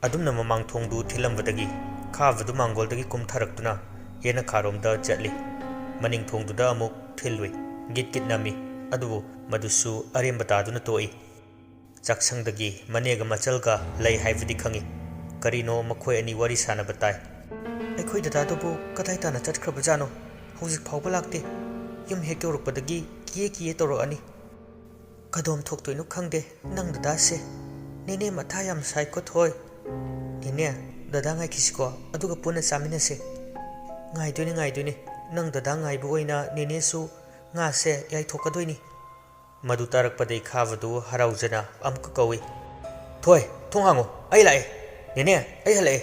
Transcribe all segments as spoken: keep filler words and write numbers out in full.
ꯑꯗꯨꯝꯅ ꯃꯃꯥꯡ ꯊꯣꯡꯗꯨ ꯊꯤꯜꯂꯝꯕꯗꯒꯤ ꯈꯥꯕꯗꯨ ꯃꯥꯡꯒꯣꯜꯗꯒꯤ ꯀꯨꯝꯊꯔꯛꯇꯨꯅ ꯌꯦꯅꯈꯥꯔꯣꯝꯗ ꯆꯠꯂꯤ꯫ ꯃꯅꯤꯡ ꯊꯣꯡꯗꯨꯗ ꯑꯃꯨꯛ ꯊꯤꯜꯂꯨꯏ꯫ ꯒꯤꯠ ꯒꯤꯠ ꯅꯝꯃꯤ꯫ ꯑꯗꯨꯕꯨ ꯃꯗꯨꯁꯨ ꯑꯔꯦꯝꯕ ꯇꯥꯗꯨꯅ ꯇꯣꯛꯏ꯫ ꯆꯥꯛꯁꯪꯗꯒꯤ ꯃꯅꯦꯒ ꯃꯆꯜꯒ ꯂꯩ ꯍꯥꯏꯕꯗꯤ ꯈꯪꯏ꯫ ꯀꯔꯤꯅꯣ ꯃꯈꯣꯏ ꯑꯅꯤ ꯋꯥꯔꯤ ꯁꯥꯟꯅꯕ ꯇꯥꯏ꯫ "ꯑꯩꯈꯣꯏ ꯗꯗꯥꯗꯨꯕꯨ ꯀꯗꯥꯏ ꯇꯥꯅ ꯆꯠꯈ꯭ꯔꯕꯖꯥꯠꯅꯣ? ꯍꯧꯖꯤꯛ ꯐꯥꯎꯕ ꯂꯥꯛꯇꯦ꯫ ꯌꯨꯝ ꯍꯦꯛ ꯌꯧꯔꯛꯄꯗꯒꯤ ꯀꯤꯌꯦ ꯀꯤꯌꯦ ꯇꯧꯔꯛꯑꯅꯤ꯫ ꯀꯗꯣꯝ ꯊꯣꯛꯇꯣꯏꯅꯣ ꯈꯪꯗꯦ ꯅꯪ ꯗꯗꯥꯁꯦ꯫ ꯅꯦꯅꯦ ꯃꯊꯥ ꯌꯥꯝ ꯁꯥꯏꯀꯣ ꯊꯣꯏ꯫ ꯅꯦꯅꯦ, ꯗꯗꯥ ꯉꯥꯏꯈꯤꯁꯤꯀꯣ, ꯑꯗꯨꯒ ꯄꯨꯟꯅ ꯆꯥꯃꯤꯟꯅꯁꯦ꯫" "ꯉꯥꯏꯗꯣꯏꯅꯤ, ꯉꯥꯏꯗꯣꯏꯅꯤ꯫ ꯅꯪ ꯗꯗꯥ ꯉꯥꯏꯕ ꯑꯣꯏꯅ ꯅꯦꯅꯦꯁꯨ ꯉꯥꯁꯦ ꯌꯥꯏꯊꯣꯛꯀꯗꯣꯏꯅꯤ꯫" ꯃꯗꯨ ꯇꯥꯔꯛꯄꯗꯩ ꯈꯥꯕꯗꯨ ꯍꯔꯥꯎꯖꯅ ꯑꯃꯨꯛꯀ ꯀꯧꯏ, "ꯊꯣꯏ, ꯊꯣꯡ ꯍꯥꯡꯉꯣ, ꯑꯩ ꯂꯥꯛꯑꯦ꯫ ꯅꯦꯅꯦ, ꯑꯩ ꯍꯜꯂꯛꯑꯦ꯫"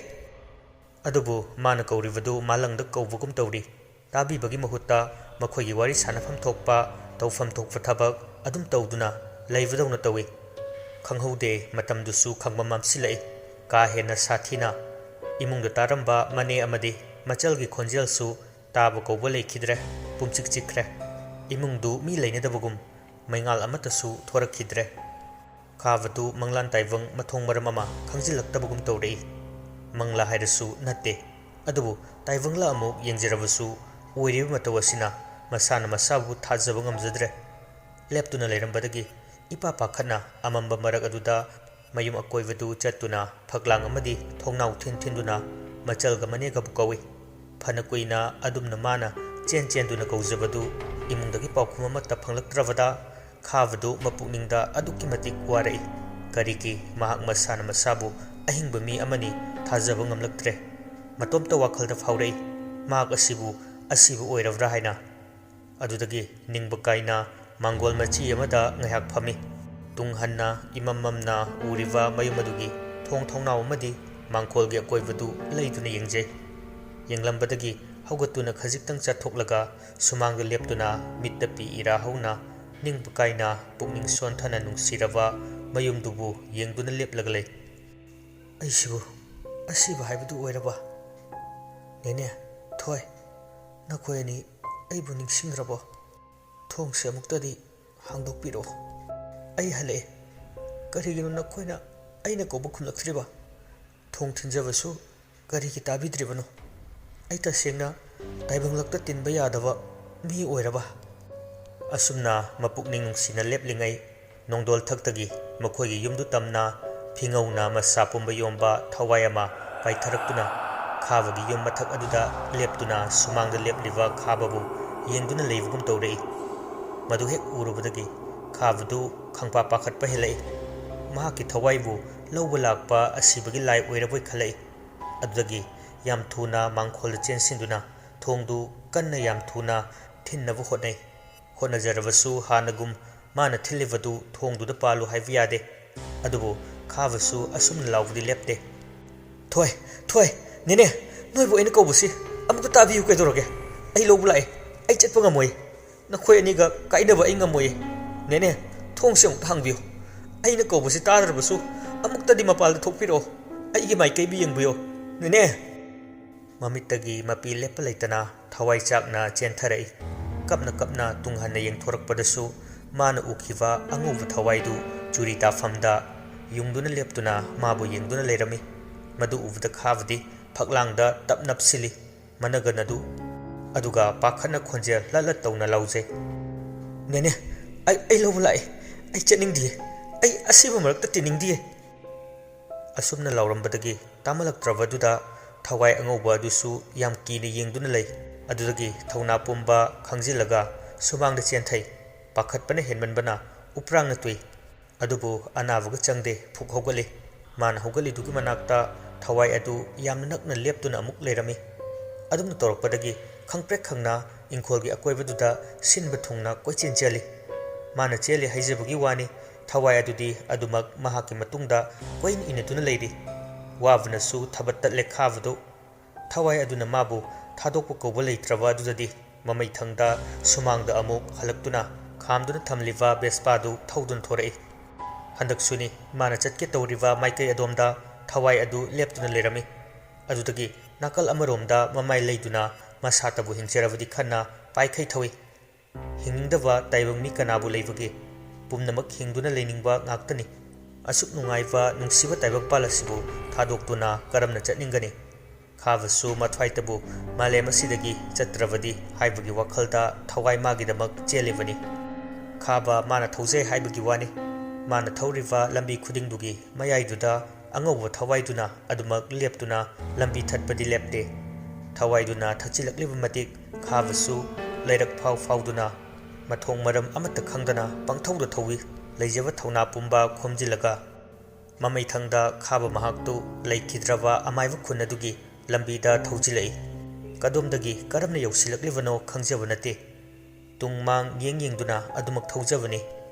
ꯑꯗꯨꯕꯨ ꯃꯥꯅ ꯀꯧꯔꯤꯕꯗꯨ ꯃꯥꯂꯪꯗ ꯀꯧꯕꯒꯨꯝ ꯇꯧꯔꯤ꯫ ꯇꯥꯕꯤꯕꯒꯤ ꯃꯍꯨꯠꯇ ꯃꯈꯣꯏꯒꯤ ꯋꯥꯔꯤ ꯁꯥꯟꯅꯐꯝ ꯊꯣꯛꯄ, ꯇꯧꯐꯝ ꯊꯣꯛꯄ ꯊꯕꯛ ꯑꯗꯨꯝ ꯇꯧꯗꯨꯅ ꯂꯩꯕꯗꯧꯅ ꯇꯧꯏ꯫ ꯈꯪꯍꯧꯗꯦ, ꯃꯇꯝꯗꯨꯁꯨ ꯈꯪꯕ ꯃꯝꯁꯤꯜꯂꯛꯏ꯫ ꯀꯥ ꯍꯦꯟꯅ ꯁꯥꯊꯤꯅ ꯏꯃꯨꯡꯗ ꯇꯥꯔꯝꯕ ꯃꯅꯦ ꯑꯃꯗꯤ ꯃꯆꯜꯒꯤ ꯈꯣꯟꯖꯦꯜꯁꯨ ꯇꯥꯕ ꯀꯧꯕ ꯂꯩꯈꯤꯗ꯭ꯔꯦ꯫ ꯄꯨꯝꯆꯤꯛ ꯆꯤꯛꯈ꯭ꯔꯦ꯫ ꯏꯃꯨꯡꯗꯨ ꯃꯤ ꯂꯩꯅꯗꯕꯒꯨꯝ, ꯃꯩꯉꯥꯜ ꯑꯃꯠꯇꯁꯨ ꯊꯣꯔꯛꯈꯤꯗ꯭ꯔꯦ꯫ ꯈꯥꯕꯗꯨ ꯃꯪꯂꯥꯟ ꯇꯥꯏꯕꯪ ꯃꯊꯣꯡ ꯃꯔꯝ ꯑꯃ ꯈꯪꯖꯤꯜꯂꯛꯇꯕꯒꯨꯝ ꯇꯧꯔꯛꯏ꯫ ꯃꯪꯂꯥ ꯍꯥꯏꯔꯁꯨ ꯅꯠꯇꯦ꯫ ꯑꯗꯨꯕꯨ ꯇꯥꯏꯕꯪꯂꯥ ꯑꯃꯨꯛ ꯌꯦꯡꯖꯔꯕꯁꯨ, ꯑꯣꯏꯔꯤꯕ ꯃꯇꯧ ꯑꯁꯤꯅ ꯃꯁꯥꯅ ꯃꯁꯥꯕꯨ ꯊꯥꯖꯕ ꯉꯝꯖꯗ꯭ꯔꯦ꯫ ꯂꯦꯞꯇꯨꯅ ꯂꯩꯔꯝꯕꯗꯒꯤ ꯏꯄꯥ ꯄꯥꯈꯠꯅ ꯑꯃꯝꯕ ꯃꯔꯛ ꯑꯗꯨꯗ ꯃꯌꯨꯝ ꯑꯀꯣꯏꯕꯗꯨ ꯆꯠꯇꯨꯅ ꯐꯛꯂꯥꯡ ꯑꯃꯗꯤ ꯊꯣꯡꯅꯥꯎ ꯊꯤꯟ ꯊꯤꯟꯗꯨꯅ ꯃꯆꯜꯒ ꯃꯅꯦꯒꯕꯨ ꯀꯧꯏ꯫ ꯐꯅ ꯀꯨꯏꯅ ꯑꯗꯨꯝꯅ ꯃꯥꯅ ꯆꯦꯟ ꯆꯦꯟꯗꯨꯅ ꯀꯧꯖꯕꯗꯨ ꯏꯃꯨꯡꯗꯒꯤ ꯄꯥꯎꯈꯨꯝ ꯑꯃꯠꯇ ꯐꯪꯂꯛꯇ꯭ꯔꯕꯗ ꯈꯥꯕꯗꯨ ꯃꯄꯨꯛꯅꯤꯡꯗ ꯑꯗꯨꯛꯀꯤ ꯃꯇꯤꯛ ꯋꯥꯔꯛꯏ꯫ ꯀꯔꯤꯒꯤ ꯃꯍꯥꯛ ꯃꯁꯥꯅ ꯃꯁꯥꯕꯨ ꯑꯍꯤꯡꯕ ꯃꯤ ꯑꯃꯅꯤ ꯊꯥꯖꯕ ꯉꯝꯂꯛꯇ꯭ꯔꯦ꯫ ꯃꯇꯣꯝꯇ ꯋꯥꯈꯜꯗ ꯐꯥꯎꯔꯛꯏ, ꯃꯍꯥꯛ ꯑꯁꯤꯕꯨ ꯑꯁꯤꯕ ꯑꯣꯏꯔꯕ꯭ꯔꯥ ꯍꯥꯏꯅ꯫ ꯑꯗꯨꯗꯒꯤ ꯅꯤꯡꯕ ꯀꯥꯏꯅ ꯃꯥꯡꯒꯣꯜ ꯃꯆꯤ ꯑꯃꯗ ꯉꯥꯏꯍꯥꯛ ꯐꯝꯃꯤ꯫ ꯇꯨꯡ ꯍꯟꯅ ꯏꯃꯝ ꯃꯝꯅ ꯎꯔꯤꯕ ꯃꯌꯨꯝ ꯑꯗꯨꯒꯤ ꯊꯣꯡ ꯊꯣꯡꯅꯥꯎ ꯑꯃꯗꯤ ꯃꯥꯡꯈꯣꯜꯒꯤ ꯑꯀꯣꯏꯕꯗꯨ ꯂꯩꯗꯨꯅ ꯌꯦꯡꯖꯩ꯫ ꯌꯦꯡꯂꯝꯕꯗꯒꯤ ꯍꯧꯒꯠꯇꯨꯅ ꯈꯖꯤꯛꯇꯪ ꯆꯠꯊꯣꯛꯂꯒ ꯁꯨꯃꯥꯡꯗ ꯂꯦꯞꯇꯨꯅ ꯃꯤꯠꯇ ꯄꯤ ꯏꯔꯥ ꯍꯧꯅ ꯅꯤꯡꯕ ꯀꯥꯏꯅ ꯄꯨꯛꯅꯤꯡ ꯁꯣꯟꯊꯅ ꯅꯨꯡꯁꯤꯔꯕ ꯃꯌꯨꯝꯗꯨꯕꯨ ꯌꯦꯡꯗꯨꯅ ꯂꯦꯞꯂꯒ ꯂꯩ꯫ "ꯑꯩꯁꯤꯕꯨ ꯑꯁꯤꯕ ꯍꯥꯏꯕꯗꯨ ꯑꯣꯏꯔꯕ? ꯅꯦꯅꯦ, ꯊꯣꯏ, ꯅꯈꯣꯏ ꯑꯅꯤ ꯑꯩꯕꯨ ꯅꯤꯡꯁꯤꯡꯈ꯭ꯔꯕꯣ? ꯊꯣꯡꯁꯦ ꯑꯃꯨꯛꯇꯗꯤ ꯍꯥꯡꯗꯣꯛꯄꯤꯔꯛꯑꯣ꯫ ꯑꯩ ꯍꯜꯂꯛꯑꯦ꯫ ꯀꯔꯤꯒꯤꯅꯣ ꯅꯈꯣꯏꯅ ꯑꯩꯅ ꯀꯧꯕ ꯈꯨꯝꯂꯛꯇ꯭ꯔꯤꯕ? ꯊꯣꯡ ꯊꯤꯟꯖꯕꯁꯨ ꯀꯔꯤꯒꯤ ꯇꯥꯕꯤꯗ꯭ꯔꯤꯕꯅꯣ? ꯑꯩ ꯇꯁꯦꯡꯅ ꯇꯥꯏꯕꯪꯂꯛꯇ ꯇꯤꯟꯕ ꯌꯥꯗꯕ ꯃꯤ ꯑꯣꯏꯔꯕ? ꯑꯁꯨꯝꯅ ꯃꯄꯨꯛꯅꯤꯡ ꯅꯨꯡꯁꯤꯅ ꯂꯦꯞꯂꯤꯉꯩ, ꯅꯣꯡꯗꯣꯜ ꯊꯛꯇꯒꯤ ꯃꯈꯣꯏꯒꯤ ꯌꯨꯝꯗꯨ ꯇꯝꯅ ꯐꯤꯉꯧꯅ ꯃꯁꯥ ꯄꯨꯝꯕ ꯌꯣꯝꯕ ꯊꯋꯥꯏ ꯑꯃ ꯄꯥꯏꯊꯔꯛꯇꯨꯅ ꯈꯥꯕꯒꯤ ꯌꯨꯝ ꯃꯊꯛ ꯑꯗꯨꯗ ꯂꯦꯞꯇꯨꯅ ꯁꯨꯃꯥꯡꯗ ꯂꯦꯞꯂꯤꯕ ꯈꯥꯕꯕꯨ ꯌꯦꯡꯗꯨꯅ ꯂꯩꯕꯒꯨꯝ ꯇꯧꯔꯛꯏ꯫ ꯃꯗꯨ ꯍꯦꯛ ꯎꯔꯨꯕꯗꯒꯤ ꯈꯥꯕꯗꯨ ꯈꯪꯄꯥ ꯄꯥꯈꯠꯄ ꯍꯦꯜꯂꯛꯏ꯫ ꯃꯍꯥꯛꯀꯤ ꯊꯋꯥꯏꯕꯨ ꯂꯧꯕ ꯂꯥꯛꯄ ꯑꯁꯤꯕꯒꯤ ꯂꯥꯏ ꯑꯣꯏꯔꯕꯣꯏ ꯈꯜꯂꯛꯏ꯫ ꯑꯗꯨꯗꯒꯤ ꯌꯥꯝ ꯊꯨꯅ ꯃꯥꯡꯈꯣꯜꯗ ꯆꯦꯟꯁꯤꯟꯗꯨꯅ ꯊꯣꯡꯗꯨ ꯀꯟꯅ ꯌꯥꯝ ꯊꯨꯅ ꯊꯤꯟꯅꯕ ꯍꯣꯠꯅꯩ꯫ ꯍꯣꯠꯅꯖꯔꯕꯁꯨ ꯍꯥꯟꯅꯒꯨꯝ ꯃꯥꯅ ꯊꯤꯜꯂꯤꯕꯗꯨ ꯊꯣꯡꯗꯨꯗ ꯄꯥꯜꯂꯨ ꯍꯥꯏꯕ ꯌꯥꯗꯦ꯫ ꯑꯗꯨꯕꯨ ꯈꯥꯕꯁꯨ ꯑꯁꯨꯝꯅ ꯂꯥꯎꯕꯗꯤ ꯂꯦꯞꯇꯦ꯫ "ꯊꯣꯏ, ꯊꯣꯏ, ꯅꯦꯅꯦ, ꯅꯣꯏꯕꯨ ꯑꯩꯅ ꯀꯧꯕꯁꯤ ꯑꯃꯨꯛꯇ ꯇꯥꯕꯤꯌꯨ ꯀꯩꯗꯧꯔꯒꯦ? ꯑꯩ ꯂꯧꯕ ꯂꯥꯛꯑꯦ꯫ ꯑꯩ ꯆꯠꯄ ꯉꯝꯃꯣꯏ꯫ ꯅꯈꯣꯏ ꯑꯅꯤꯒ ꯀꯥꯏꯅꯕ ꯑꯩ ꯉꯝꯃꯣꯏꯌꯦ꯫ ꯅꯦꯅꯦ, ꯊꯣꯡꯁꯦ ꯑꯃꯨꯛꯇ ꯍꯥꯡꯕꯤꯌꯨ꯫ ꯑꯩꯅ ꯀꯧꯕꯁꯤ ꯇꯥꯗ꯭ꯔꯕꯁꯨ ꯑꯃꯨꯛꯇꯗꯤ ꯃꯄꯥꯜꯗ ꯊꯣꯛꯄꯤꯔꯛꯑꯣ꯫ ꯑꯩꯒꯤ ꯃꯥꯏꯀꯩꯕꯨ ꯌꯦꯡꯕꯤꯌꯣ꯫ ꯅꯦꯅꯦ!" ꯃꯃꯤꯠꯇꯒꯤ ꯃꯄꯤ ꯂꯦꯞꯄ ꯂꯩꯇꯅ ꯊꯋꯥꯏ ꯆꯥꯛꯅ ꯆꯦꯟꯊꯔꯛꯏ꯫ ꯀꯞꯅ ꯀꯞꯅ ꯇꯨꯡ ꯍꯟꯅ ꯌꯦꯡꯊꯣꯔꯛꯄꯗꯁꯨ ꯃꯥꯅ ꯎꯈꯤꯕ ꯑꯉꯧꯕ ꯊꯋꯥꯏꯗꯨ ꯆꯨꯔꯤ ꯇꯥꯐꯝꯗ ꯌꯨꯡꯗꯨꯅ ꯂꯦꯞꯇꯨꯅ ꯃꯥꯕꯨ ꯌꯦꯡꯗꯨꯅ ꯂꯩꯔꯝꯃꯤ꯫ ꯃꯗꯨ ꯎꯕꯗ ꯈꯥꯕꯗꯤ ꯐꯛꯂꯥꯡꯗ ꯇꯞ ꯅꯞꯁꯤꯜꯂꯤ꯫ ꯃꯅꯒꯟ ꯑꯗꯨ, ꯑꯗꯨꯒ ꯄꯥꯈꯠꯅ ꯈꯣꯟꯖꯦꯜ ꯂꯠ ꯂꯠ ꯇꯧꯅ ꯂꯥꯎꯖꯩ꯫ "ꯅꯦꯅꯦ, ꯑꯩ, ꯑꯩ ꯂꯧꯕ ꯂꯥꯛꯑꯦ꯫ ꯑꯩ ꯆꯠꯅꯤꯡꯗꯤꯌꯦ꯫ ꯑꯩ ꯑꯁꯤꯕ ꯃꯔꯛꯇ ꯇꯤꯟꯅꯤꯡꯗꯤꯌꯦ꯫" ꯑꯁꯨꯝꯅ ꯂꯥꯎꯔꯝꯕꯗꯒꯤ ꯇꯥꯃꯜꯂꯛꯇ꯭ꯔꯕꯗꯨꯗ ꯊꯋꯥꯏ ꯑꯉꯧꯕ ꯑꯗꯨꯁꯨ ꯌꯥꯝ ꯀꯤꯅ ꯌꯦꯡꯗꯨꯅ ꯂꯩ꯫ ꯑꯗꯨꯗꯒꯤ ꯊꯧꯅꯥ ꯄꯨꯝꯕ ꯈꯪꯖꯤꯜꯂꯒ ꯁꯨꯃꯥꯡꯗ ꯆꯦꯟꯊꯩ꯫ ꯄꯥꯈꯠꯄꯅ ꯍꯦꯟꯃꯟꯕꯅ ꯎꯄ꯭ꯔꯥꯡꯅ ꯇꯨꯏ꯫ ꯑꯗꯨꯕꯨ ꯑꯅꯥꯕꯒ ꯆꯪꯗꯦ, ꯐꯨꯛ ꯍꯧꯒꯠꯂꯤ꯫ ꯃꯥꯅ ꯍꯧꯒꯠꯂꯤꯗꯨꯒꯤ ꯃꯅꯥꯛꯇ ꯊꯋꯥꯏ ꯑꯗꯨ ꯌꯥꯝꯅ ꯅꯛꯅ ꯂꯦꯞꯇꯨꯅ ꯑꯃꯨꯛ ꯂꯩꯔꯝꯃꯤ꯫ ꯑꯗꯨꯝꯅ ꯇꯧꯔꯛꯄꯗꯒꯤ ꯈꯪꯄ꯭ꯔꯦꯛ ꯈꯪꯅ ꯏꯪꯈꯣꯜꯒꯤ ꯑꯀꯣꯏꯕꯗꯨꯗ ꯁꯤꯟꯕ ꯊꯨꯡꯅ ꯀꯣꯏꯆꯦꯟ ꯆꯦꯜꯂꯤ꯫ ꯃꯥꯅ ꯆꯦꯜꯂꯤ ꯍꯥꯏꯖꯕꯒꯤ ꯋꯥꯅꯤ, ꯊꯋꯥꯏ ꯑꯗꯨꯗꯤ ꯑꯗꯨꯃꯛ ꯃꯍꯥꯛꯀꯤ ꯃꯇꯨꯡꯗ ꯀꯣꯏꯏꯟ ꯏꯟꯅꯗꯨꯅ ꯂꯩꯔꯤ꯫ ꯋꯥꯕꯅꯁꯨ ꯊꯕꯠ ꯇꯠꯂꯦ ꯈꯥꯕꯗꯨ꯫ ꯊꯋꯥꯏ ꯑꯗꯨꯅ ꯃꯥꯕꯨ ꯊꯥꯗꯣꯛꯄ ꯀꯧꯕ ꯂꯩꯇ꯭ꯔꯕ ꯑꯗꯨꯗꯗꯤ ꯃꯃꯩꯊꯪꯗ ꯁꯨꯃꯥꯡꯗ ꯑꯃꯨꯛ ꯍꯜꯂꯛꯇꯨꯅ ꯈꯥꯝꯗꯨꯅ ꯊꯝꯂꯤꯕ ꯕꯦꯁꯄꯥꯗꯨ ꯊꯧꯗꯨꯅ ꯊꯣꯔꯛꯏ꯫ ꯍꯟꯗꯛꯁꯨꯅꯤ ꯃꯥꯅ ꯆꯠꯀꯦ ꯇꯧꯔꯤꯕ ꯃꯥꯏꯀꯩ ꯑꯗꯣꯝꯗ ꯊꯋꯥꯏ ꯑꯗꯨ ꯂꯦꯞꯇꯨꯅ ꯂꯩꯔꯝꯃꯤ꯫ ꯑꯗꯨꯗꯒꯤ ꯅꯥꯀꯜ ꯑꯃꯔꯣꯝꯗ ꯃꯃꯥꯏ ꯂꯩꯗꯨꯅ ꯃꯁꯥꯇꯕꯨ ꯍꯤꯡꯖꯔꯕꯗꯤ ꯈꯟꯅ ꯄꯥꯏꯈꯩ ꯊꯧꯏ꯫ ꯍꯤꯡꯅꯤꯡꯗꯕ ꯇꯥꯏꯕꯪ ꯃꯤ ꯀꯅꯥꯕꯨ ꯂꯩꯕꯒꯦ? ꯄꯨꯝꯅꯃꯛ ꯍꯤꯡꯗꯨꯅ ꯂꯩꯅꯤꯡꯕ ꯉꯥꯛꯇꯅꯤ꯫ ꯑꯁꯨꯛ ꯅꯨꯡꯉꯥꯏꯕ, ꯅꯨꯡꯁꯤꯕ ꯇꯥꯏꯕꯪꯄꯥꯜ ꯑꯁꯤꯕꯨ ꯊꯥꯗꯣꯛꯇꯨꯅ ꯀꯔꯝꯅ ꯆꯠꯅꯤꯡꯒꯅꯤ? ꯈꯥꯕꯁꯨ ꯃꯊ꯭ꯋꯥꯏꯇꯕꯨ ꯃꯥꯂꯦꯝ ꯑꯁꯤꯗꯒꯤ ꯆꯠꯇ꯭ꯔꯕꯗꯤ ꯍꯥꯏꯕꯒꯤ ꯋꯥꯈꯜꯗ ꯊꯋꯥꯏ ꯃꯥꯒꯤꯗꯃꯛ ꯆꯦꯜꯂꯤꯕꯅꯤ꯫ ꯈꯥꯕ ꯃꯥꯅ ꯊꯧꯖꯩ ꯍꯥꯏꯕꯒꯤ ꯋꯥꯅꯤ꯫ ꯃꯥꯅ ꯊꯧꯔꯤꯕ ꯂꯝꯕꯤ ꯈꯨꯗꯤꯡꯗꯨꯒꯤ ꯃꯌꯥꯏꯗꯨꯗ ꯑꯉꯧꯕ ꯊꯋꯥꯏꯗꯨꯅ ꯑꯗꯨꯃꯛ ꯂꯦꯞꯇꯨꯅ ꯂꯝꯕꯤ ꯊꯠꯄꯗꯤ ꯂꯦꯞꯇꯦ꯫ ꯊꯋꯥꯏꯗꯨꯅ ꯊꯛꯆꯤꯜꯂꯛꯂꯤꯕ ꯃꯇꯤꯛ ꯈꯥꯕꯁꯨ ꯂꯩꯔꯛ ꯐꯥꯎ ꯐꯥꯎꯗꯨꯅ ꯃꯊꯣꯡ ꯃꯔꯝ ꯑꯃꯠꯇ ꯈꯪꯗꯅ ꯄꯪꯊꯧꯗ ꯊꯧꯏ꯫ ꯂꯩꯖꯕ ꯊꯧꯅꯥ ꯄꯨꯝꯕ ꯈꯣꯝꯖꯤꯜꯂꯒ ꯃꯃꯩꯊꯪꯗ ꯈꯥꯕ ꯃꯍꯥꯛꯇꯨ ꯂꯩꯈꯤꯗ꯭ꯔꯕ ꯑꯃꯥꯏꯕ ꯈꯨꯟ ꯑꯗꯨꯒꯤ ꯂꯝꯕꯤꯗ ꯊꯧꯖꯤꯜꯂꯛꯏ꯫ ꯀꯗꯣꯝꯗꯒꯤ ꯀꯔꯝꯅ ꯌꯧꯁꯤꯜꯂꯛꯂꯤꯕꯅꯣ ꯈꯪꯖꯕ ꯅꯠꯇꯦ꯫ ꯇꯨꯡ ꯃꯥꯡ ꯌꯦꯡ ꯌꯦꯡꯗꯨꯅ ꯑꯗꯨꯃꯛ ꯊꯧꯖꯕꯅꯤ꯫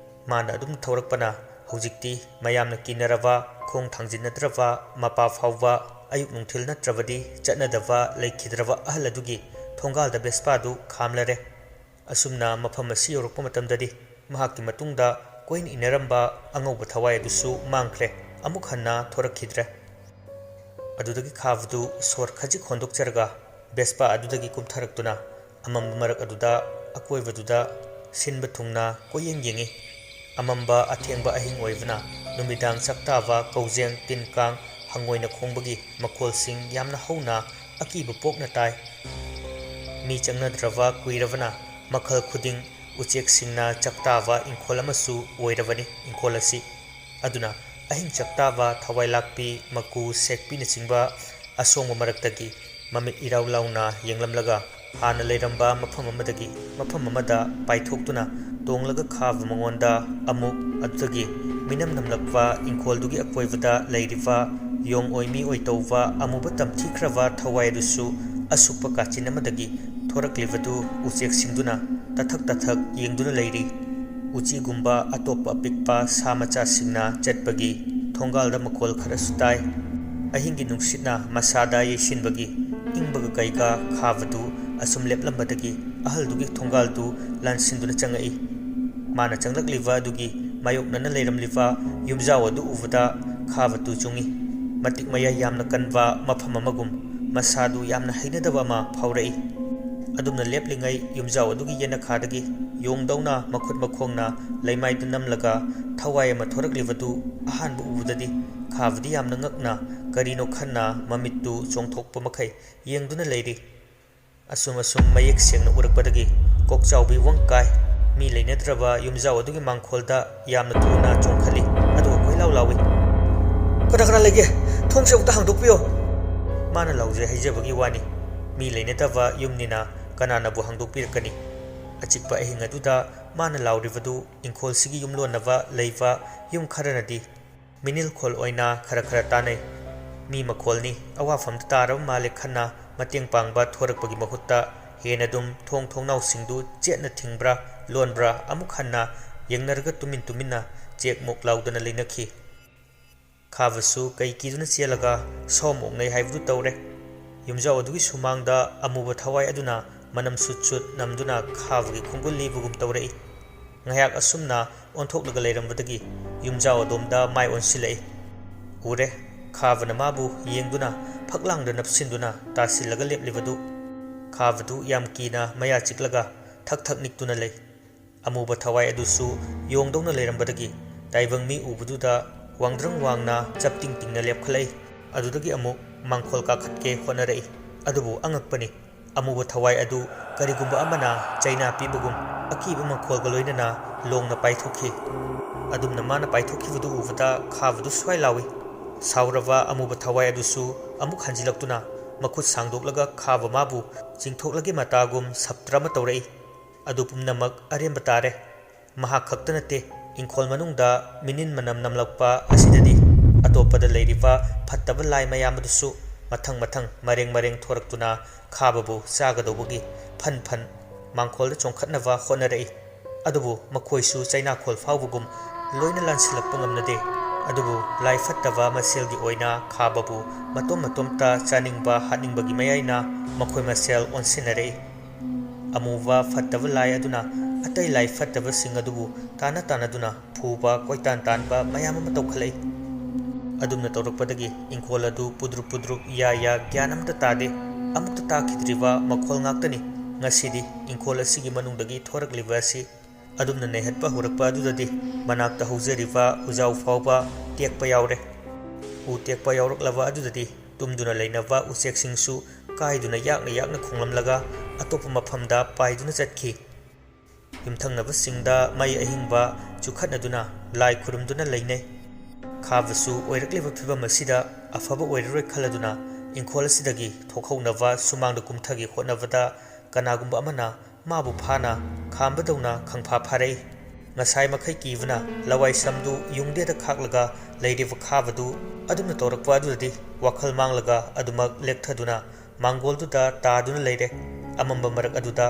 ꯃꯥꯅ ꯑꯗꯨꯝ ꯊꯧꯔꯛꯄꯅ ꯍꯧꯖꯤꯛꯇꯤ ꯃꯌꯥꯝꯅ ꯀꯤꯅꯔꯕ, ꯈꯣꯡ ꯊꯥꯡꯖꯤꯟꯅꯗ꯭ꯔꯕ ꯃꯄꯥ ꯐꯥꯎꯕ ꯑꯌꯨꯛ ꯅꯨꯡꯊꯤꯜ ꯅꯠꯇ꯭ꯔꯕꯗꯤ ꯆꯠꯅꯗꯕ ꯂꯩꯈꯤꯗ꯭ꯔꯕ ꯑꯍꯜ ꯑꯗꯨꯒꯤ ꯊꯣꯡꯒꯥꯜꯗ ꯚꯦꯁꯄꯥꯗꯨ ꯈꯥꯝꯂꯔꯦ꯫ ꯑꯁꯨꯝꯅ ꯃꯐꯝ ꯑꯁꯤ ꯌꯧꯔꯛꯄ ꯃꯇꯝꯗꯗꯤ ꯃꯍꯥꯛꯀꯤ ꯃꯇꯨꯡꯗ ꯀꯣꯏꯅ ꯏꯟꯅꯔꯝꯕ ꯑꯉꯧꯕ ꯊꯋꯥꯏ ꯑꯗꯨꯁꯨ ꯃꯥꯡꯈ꯭ꯔꯦ꯫ ꯑꯃꯨꯛ ꯍꯟꯅ ꯊꯣꯔꯛꯈꯤꯗ꯭ꯔꯦ꯫ ꯑꯗꯨꯗꯒꯤ ꯈꯥꯕꯗꯨ ꯁꯣꯔ ꯈꯖꯤꯛ ꯍꯣꯟꯗꯣꯛꯆꯔꯒ ꯚꯦꯁꯄꯥ ꯑꯗꯨꯗꯒꯤ ꯀꯨꯝꯊꯔꯛꯇꯨꯅ ꯑꯃꯝꯕ ꯃꯔꯛ ꯑꯗꯨꯗ ꯑꯀꯣꯏꯕꯗꯨꯗ ꯁꯤꯟꯕ ꯊꯨꯡꯅ ꯀꯣꯏꯌꯦꯡ ꯌꯦꯡꯏ꯫ ꯑꯃꯝꯕ ꯑꯊꯦꯡꯕ ꯑꯍꯤꯡ ꯑꯣꯏꯕꯅ ꯅꯨꯃꯤꯗꯥꯡ ꯆꯥꯛꯇꯥꯕ ꯀꯧꯖꯦꯡ, ꯇꯤꯟ ꯀꯥꯡ, ꯍꯪꯉꯣꯏꯅ ꯈꯣꯡꯕꯒꯤ ꯃꯈꯣꯜꯁꯤꯡ ꯌꯥꯝꯅ ꯍꯧꯅ ꯑꯀꯤꯕ ꯄꯣꯛꯅ ꯇꯥꯏ꯫ ꯃꯤ ꯆꯪꯅꯗ꯭ꯔꯕ ꯀꯨꯏꯔꯕꯅ ꯃꯈꯜ ꯈꯨꯗꯤꯡ ꯎꯆꯦꯛꯁꯤꯡꯅ ꯆꯥꯛꯇꯥꯕ ꯏꯪꯈꯣꯜ ꯑꯃꯁꯨ ꯑꯣꯏꯔꯕꯅꯤ ꯏꯪꯈꯣꯜ ꯑꯁꯤ꯫ ꯑꯗꯨꯅ ꯑꯍꯤꯡ ꯆꯥꯛꯇꯥꯕ ꯊꯋꯥꯏ ꯂꯥꯛꯄꯤ, ꯃꯀꯨ ꯁꯦꯛꯄꯤꯅꯆꯤꯡꯕ ꯑꯁꯣꯡꯕ ꯃꯔꯛꯇꯒꯤ ꯃꯃꯤꯠ ꯏꯔꯥꯎ ꯂꯥꯎꯅ ꯌꯦꯡꯂꯝꯂꯒ ꯍꯥꯟꯅ ꯂꯩꯔꯝꯕ ꯃꯐꯝ ꯑꯃꯗꯒꯤ ꯃꯐꯝ ꯑꯃꯗ ꯄꯥꯏꯊꯣꯛꯇꯨꯅ ꯇꯣꯡꯂꯒ ꯈꯥꯕ ꯃꯉꯣꯟꯗ ꯑꯃꯨꯛ ꯑꯗꯨꯗꯒꯤ ꯃꯤꯅꯝ ꯅꯝꯂꯛꯄ ꯏꯪꯈꯣꯜꯗꯨꯒꯤ ꯑꯀꯣꯏꯕꯗ ꯂꯩꯔꯤꯕ ꯌꯣꯡ ꯑꯣꯏ ꯃꯤ ꯑꯣꯏ ꯇꯧꯕ ꯑꯃꯨꯕ ꯇꯝꯊꯤꯈ꯭ꯔꯕ ꯊꯋꯥꯏ ꯑꯗꯨꯁꯨ ꯑꯁꯨꯛꯄ ꯀꯥꯆꯤꯟ ꯑꯃꯗꯒꯤ ꯊꯣꯔꯛꯂꯤꯕꯗꯨ ꯎꯆꯦꯛꯁꯤꯡꯗꯨꯅ ꯇꯊꯛ ꯇꯊꯛ ꯌꯦꯡꯗꯨꯅ ꯂꯩꯔꯤ꯫ ꯎꯆꯤꯒꯨꯝꯕ ꯑꯇꯣꯞꯄ ꯑꯄꯤꯛꯄ ꯁꯥ ꯃꯆꯥꯁꯤꯡꯅ ꯆꯠꯄꯒꯤ ꯊꯣꯡꯒꯥꯜꯗ ꯃꯈꯣꯜ ꯈꯔꯁꯨ ꯇꯥꯏ꯫ ꯑꯍꯤꯡꯒꯤ ꯅꯨꯡꯁꯤꯠꯅ ꯃꯁꯥꯗ ꯌꯩꯁꯤꯟꯕꯒꯤ ꯏꯪꯕꯒ ꯀꯩꯒ ꯈꯥꯕꯗꯨ ꯑꯁꯨꯝ ꯂꯦꯞꯂꯝꯕꯗꯒꯤ ꯑꯍꯜꯗꯨꯒꯤ ꯊꯣꯡꯒꯥꯜꯗꯨ ꯂꯥꯟꯁꯤꯟꯗꯨꯅ ꯆꯪꯉꯛꯏ꯫ ꯃꯥꯅ ꯆꯪꯂꯛꯂꯤꯕ ꯑꯗꯨꯒꯤ ꯃꯥꯌꯣꯛꯅꯅ ꯂꯩꯔꯝꯂꯤꯕ ꯌꯨꯝꯖꯥꯎ ꯑꯗꯨ ꯎꯕꯗ ꯈꯥꯕ ꯇꯨ ꯆꯨꯡꯏ꯫ ꯃꯇꯤꯛ ꯃꯌꯥꯏ ꯌꯥꯝꯅ ꯀꯟꯕ ꯃꯐꯝ ꯑꯃꯒꯨꯝ ꯃꯁꯥꯗꯨ ꯌꯥꯝꯅ ꯍꯩꯅꯗꯕ ꯑꯃ ꯐꯥꯎꯔꯛꯏ꯫ ꯑꯗꯨꯝꯅ ꯂꯦꯞꯂꯤꯉꯩ ꯌꯨꯝꯖꯥꯎ ꯑꯗꯨꯒꯤ ꯌꯦꯅꯈꯥꯗꯒꯤ ꯌꯣꯡꯗꯧꯅ ꯃꯈꯨꯠ ꯃꯈꯣꯡꯅ ꯂꯩꯃꯥꯏꯗ ꯅꯝꯂꯒ ꯊꯋꯥꯏ ꯑꯃ ꯊꯣꯔꯛꯂꯤꯕꯗꯨ ꯑꯍꯥꯟꯕ ꯎꯕꯗꯗꯤ ꯈꯥꯕꯗꯤ ꯌꯥꯝꯅ ꯉꯛꯅ ꯀꯔꯤꯅꯣ ꯈꯟꯅ ꯃꯃꯤꯠꯇꯨ ꯆꯣꯡꯊꯣꯛꯄ ꯃꯈꯩ ꯌꯦꯡꯗꯨꯅ ꯂꯩꯔꯤ꯫ ꯑꯁꯨꯝ ꯑꯁꯨꯝ ꯃꯌꯦꯛ ꯁꯦꯡꯅ ꯎꯔꯛꯄꯗꯒꯤ ꯀꯣꯛꯆꯥꯎꯕꯤ ꯋꯪ ꯀꯥꯏ꯫ ꯃꯤ ꯂꯩꯅꯗ꯭ꯔꯕ ꯌꯨꯝꯖꯥꯎ ꯑꯗꯨꯒꯤ ꯃꯥꯡꯈꯣꯜꯗ ꯌꯥꯝꯅ ꯊꯨꯅ ꯆꯣꯡꯈꯠꯂꯤ, ꯑꯗꯨꯒ ꯀꯣꯏꯂꯥꯎ ꯂꯥꯎꯏ, "ꯀꯅꯥ ꯀꯅꯥ ꯂꯩꯒꯦ? ꯊꯣꯡꯁꯦ ꯑꯃꯨꯛꯇ ꯍꯥꯡꯗꯣꯛꯄꯤꯌꯣ!" ꯃꯥꯅ ꯂꯥꯎꯖꯩ ꯍꯥꯏꯖꯕꯒꯤ ꯋꯥꯅꯤ꯫ ꯃꯤ ꯂꯩꯅꯗꯕ ꯌꯨꯝꯅꯤꯅ ꯀꯅꯥꯅꯕꯨ ꯍꯥꯡꯗꯣꯛꯄꯤꯔꯛꯀꯅꯤ? ꯑꯆꯤꯛꯄ ꯑꯍꯤꯡ ꯑꯗꯨꯗ ꯃꯥꯅ ꯂꯥꯎꯔꯤꯕꯗꯨ ꯏꯪꯈꯣꯜꯁꯤꯒꯤ ꯌꯨꯝꯂꯣꯟꯅꯕ ꯂꯩꯕ ꯌꯨꯝ ꯈꯔꯅꯗꯤ ꯃꯤꯅꯤꯜꯈꯣꯜ ꯑꯣꯏꯅ ꯈꯔ ꯈꯔ ꯇꯥꯅꯩ꯫ ꯃꯤ ꯃꯈꯣꯜꯅꯤ, ꯑꯋꯥꯐꯝꯗ ꯇꯥꯔꯕ ꯃꯥꯜꯂꯦ ꯈꯟꯅ ꯃꯇꯦꯡ ꯄꯥꯡꯕ ꯊꯣꯔꯛꯄꯒꯤ ꯃꯍꯨꯠꯇ ꯍꯦꯟꯅ ꯑꯗꯨꯝ ꯊꯣꯡ ꯊꯣꯡꯅꯥꯎꯁꯤꯡꯗꯨ ꯆꯦꯠꯅ ꯊꯤꯡꯕ꯭ꯔꯥ ꯂꯣꯟꯕ꯭ꯔꯥ ꯑꯃꯨꯛ ꯍꯟꯅ ꯌꯦꯡꯅꯔꯒ ꯇꯨꯃꯤꯟ ꯇꯨꯃꯤꯟꯅ ꯆꯦꯛ ꯃꯣꯛ ꯂꯥꯎꯗꯅ ꯂꯩꯅꯈꯤ꯫ ꯈꯥꯕꯁꯨ ꯀꯩ ꯀꯤꯗꯨꯅ ꯆꯦꯜꯂꯒ ꯁꯣꯝ ꯑꯣꯛꯅꯩ ꯍꯥꯏꯕꯗꯨ ꯇꯧꯔꯦ꯫ ꯌꯨꯝꯖꯥꯎ ꯑꯗꯨꯒꯤ ꯁꯨꯃꯥꯡꯗ ꯑꯃꯨꯕ ꯊꯋꯥꯏ ꯑꯗꯨꯅ ꯃꯅꯝ ꯁꯨꯠ ꯁꯨꯠ ꯅꯝꯗꯨꯅ ꯈꯥꯕꯒꯤ ꯈꯣꯡꯒꯨꯜ ꯂꯤꯕꯒꯨꯝ ꯇꯧꯔꯛꯏ꯫ ꯉꯥꯏꯍꯥꯛ ꯑꯁꯨꯝꯅ ꯑꯣꯟꯊꯣꯛꯂꯒ ꯂꯩꯔꯝꯕꯗꯒꯤ ꯌꯨꯝꯖꯥꯎ ꯑꯗꯣꯝꯗ ꯃꯥꯏ ꯑꯣꯟꯁꯤꯜꯂꯛꯏ꯫ ꯎꯔꯦ, ꯈꯥꯕꯅ ꯃꯥꯕꯨ ꯌꯦꯡꯗꯨꯅ ꯐꯛꯂꯥꯡꯗ ꯅꯞꯁꯤꯟꯗꯨꯅ ꯇꯥꯁꯤꯜꯂꯒ ꯂꯦꯞꯂꯤꯕꯗꯨ꯫ ꯈꯥꯕꯗꯨ ꯌꯥꯝ ꯀꯤꯅ ꯃꯌꯥ ꯆꯤꯛꯂꯒ ꯊꯛ ꯊꯛ ꯅꯤꯛꯇꯨꯅ ꯂꯩ꯫ ꯑꯃꯨꯕ ꯊꯋꯥꯏ ꯑꯗꯨꯁꯨ ꯌꯣꯡꯗꯧꯅ ꯂꯩꯔꯝꯕꯗꯒꯤ ꯇꯥꯏꯕꯪ ꯃꯤ ꯎꯕꯗꯨꯗ ꯋꯥꯡꯗ꯭ꯔꯪ ꯋꯥꯡꯅ ꯆꯞꯇꯤꯡ ꯇꯤꯡꯅ ꯂꯦꯞꯈꯠꯂꯛꯏ꯫ ꯑꯗꯨꯗꯒꯤ ꯑꯃꯨꯛ ꯃꯥꯡꯈꯣꯜ ꯀꯥꯈꯠꯀꯦ ꯍꯣꯠꯅꯔꯛꯏ꯫ ꯑꯗꯨꯕꯨ ꯑꯉꯛꯄꯅꯤ, ꯑꯃꯨꯕ ꯊꯋꯥꯏ ꯑꯗꯨ ꯀꯔꯤꯒꯨꯝꯕ ꯑꯃꯅ ꯆꯩꯅꯥ ꯄꯤꯕꯒꯨꯝ ꯑꯀꯤꯕ ꯃꯈꯣꯜꯒ ꯂꯣꯏꯅꯅ ꯂꯣꯡꯅ ꯄꯥꯏꯊꯣꯛꯈꯤ꯫ ꯑꯗꯨꯝꯅ ꯃꯥꯅ ꯄꯥꯏꯊꯣꯛꯈꯤꯕꯗꯨ ꯎꯕꯗ ꯈꯥꯕꯗꯨ ꯁ꯭ꯋꯥꯏ ꯂꯥꯎꯏ꯫ ꯁꯥꯎꯔꯕ ꯑꯃꯨꯕ ꯊꯋꯥꯏ ꯑꯗꯨꯁꯨ ꯑꯃꯨꯛ ꯍꯟꯖꯤꯜꯂꯛꯇꯨꯅ ꯃꯈꯨꯠ ꯁꯥꯡꯗꯣꯛꯂꯒ ꯈꯥꯕ ꯃꯥꯕꯨ ꯆꯤꯡꯊꯣꯛꯂꯒꯦ ꯃꯇꯥꯒꯨꯝ ꯁꯞꯇ꯭ꯔ ꯑꯃ ꯇꯧꯔꯛꯏ꯫ ꯑꯗꯨ ꯄꯨꯝꯅꯃꯛ ꯑꯔꯦꯝꯕ ꯇꯥꯔꯦ꯫ ꯃꯍꯥꯛ ꯈꯛꯇ ꯅꯠꯇꯦ, ꯏꯪꯈꯣꯜ ꯃꯅꯨꯡꯗ ꯃꯤꯅꯤꯟ ꯃꯅꯝ ꯅꯝꯂꯛꯄ ꯑꯁꯤꯗꯗꯤ ꯑꯇꯣꯞꯄꯗ ꯂꯩꯔꯤꯕ ꯐꯠꯇꯕ ꯂꯥꯏ ꯃꯌꯥꯝ ꯑꯗꯨꯁꯨ ꯃꯊꯪ ꯃꯊꯪ ꯃꯔꯦꯡ ꯃꯔꯦꯡ ꯊꯣꯔꯛꯇꯨꯅ ꯈꯥꯕꯕꯨ ꯆꯥꯒꯗꯧꯕꯒꯤ ꯐꯟ ꯐꯟ ꯃꯥꯡꯈꯣꯜꯗ ꯆꯣꯡꯈꯠꯅꯕ ꯍꯣꯠꯅꯔꯛꯏ꯫ ꯑꯗꯨꯕꯨ ꯃꯈꯣꯏꯁꯨ ꯆꯩꯅꯥꯈꯣꯜ ꯐꯥꯎꯕꯒꯨꯝ ꯂꯣꯏꯅ ꯂꯥꯟꯁꯤꯜꯂꯛꯄ ꯉꯝꯅꯗꯦ꯫ ꯑꯗꯨꯕꯨ ꯂꯥꯏ ꯐꯠꯇꯕ ꯃꯁꯦꯜꯒꯤ ꯑꯣꯏꯅ ꯈꯥꯕꯕꯨ ꯃꯇꯣꯝ ꯃꯇꯣꯝꯇ ꯆꯥꯅꯤꯡꯕ ꯍꯥꯠꯅꯤꯡꯕꯒꯤ ꯃꯌꯥꯏꯅ ꯃꯈꯣꯏ ꯃꯁꯦꯜ ꯑꯣꯟꯁꯤꯟꯅꯔꯛꯏ꯫ ꯑꯃꯨꯕ ꯐꯠꯇꯕ ꯂꯥꯏ ꯑꯗꯨꯅ ꯑꯇꯩ ꯂꯥꯏ ꯐꯠꯇꯕꯁꯤꯡ ꯑꯗꯨꯕꯨ ꯇꯥꯟꯅ ꯇꯥꯟꯅꯗꯨꯅ ꯐꯨꯕ, ꯀꯣꯏꯇꯥꯟ ꯇꯥꯟꯕ ꯃꯌꯥꯝ ꯑꯃ ꯇꯧꯈꯠꯂꯛꯏ꯫ ꯑꯗꯨꯝꯅ ꯇꯧꯔꯛꯄꯗꯒꯤ ꯏꯪꯈꯣꯜ ꯑꯗꯨ ꯄꯨꯗ꯭ꯔꯨꯞ ꯄꯨꯗ꯭ꯔꯨꯞ ꯌꯥ ꯌꯥ ꯒ꯭ꯌꯥꯟ ꯑꯃꯇ ꯇꯥꯗꯦ꯫ ꯑꯃꯨꯛꯇ ꯇꯥꯈꯤꯗ꯭ꯔꯤꯕ ꯃꯈꯣꯜ ꯉꯥꯛꯇꯅꯤ꯫ ꯉꯁꯤꯗꯤ ꯏꯪꯈꯣꯜ ꯑꯁꯤꯒꯤ ꯃꯅꯨꯡꯗꯒꯤ ꯊꯣꯔꯛꯂꯤꯕ ꯑꯁꯤ ꯑꯗꯨꯝꯅ ꯅꯩꯍꯠꯄ ꯍꯧꯔꯛꯄ ꯑꯗꯨꯗꯗꯤ ꯃꯅꯥꯛꯇ ꯍꯧꯖꯔꯤꯕ ꯎꯖꯥꯎ ꯐꯥꯎꯕ ꯇꯦꯛꯄ ꯌꯥꯎꯔꯦ꯫ ꯎ ꯇꯦꯛꯄ ꯌꯥꯎꯔꯛꯂꯕ ꯑꯗꯨꯗꯗꯤ ꯇꯨꯝꯗꯨꯅ ꯂꯩꯅꯕ ꯎꯆꯦꯛꯁꯤꯡꯁꯨ ꯀꯥꯏꯗꯨꯅ ꯌꯥꯛꯅ ꯌꯥꯛꯅ ꯈꯣꯡꯂꯝꯂꯒ ꯑꯇꯣꯞꯄ ꯃꯐꯝꯗ ꯄꯥꯏꯗꯨꯅ ꯆꯠꯈꯤ꯫ ꯌꯨꯝꯊꯪꯅꯕꯁꯤꯡꯗ ꯃꯩ ꯑꯍꯤꯡꯕ ꯆꯨꯈꯠꯅꯗꯨꯅ ꯂꯥꯏ ꯈꯨꯔꯨꯝꯗꯨꯅ ꯂꯩꯅꯩ꯫ ꯈꯥꯕꯁꯨ ꯑꯣꯏꯔꯛꯂꯤꯕ ꯐꯤꯕꯝ ꯑꯁꯤꯗ ꯑꯐꯕ ꯑꯣꯏꯔꯔꯣꯏ ꯈꯜꯂꯗꯨꯅ ꯏꯪꯈꯣꯜ ꯑꯁꯤꯗꯒꯤ ꯊꯣꯛꯍꯧꯅꯕ ꯁꯨꯃꯥꯡꯗ ꯀꯨꯝꯊꯒꯦ ꯍꯣꯠꯅꯕꯗ ꯀꯅꯥꯒꯨꯝꯕ ꯑꯃꯅ ꯃꯥꯕꯨ ꯐꯥꯅ ꯈꯥꯝꯕꯗꯧꯅ ꯈꯪꯐꯥ ꯐꯥꯔꯛꯏ꯫ ꯉꯁꯥꯏ ꯃꯈꯩ ꯀꯤꯕꯅ ꯂꯋꯥꯏ ꯁꯝꯗꯨ ꯌꯨꯡꯗꯦꯗ ꯈꯥꯛꯂꯒ ꯂꯩꯔꯤꯕ ꯈꯥꯕꯗꯨ ꯑꯗꯨꯝꯅ ꯇꯧꯔꯛꯄ ꯑꯗꯨꯗꯗꯤ ꯋꯥꯈꯜ ꯃꯥꯡꯂꯒ ꯑꯗꯨꯃꯛ ꯂꯦꯛꯊꯗꯨꯅ ꯃꯥꯡꯒꯣꯜꯗꯨꯗ ꯇꯥꯗꯨꯅ ꯂꯩꯔꯦ꯫ ꯑꯃꯝꯕ ꯃꯔꯛ ꯑꯗꯨꯗ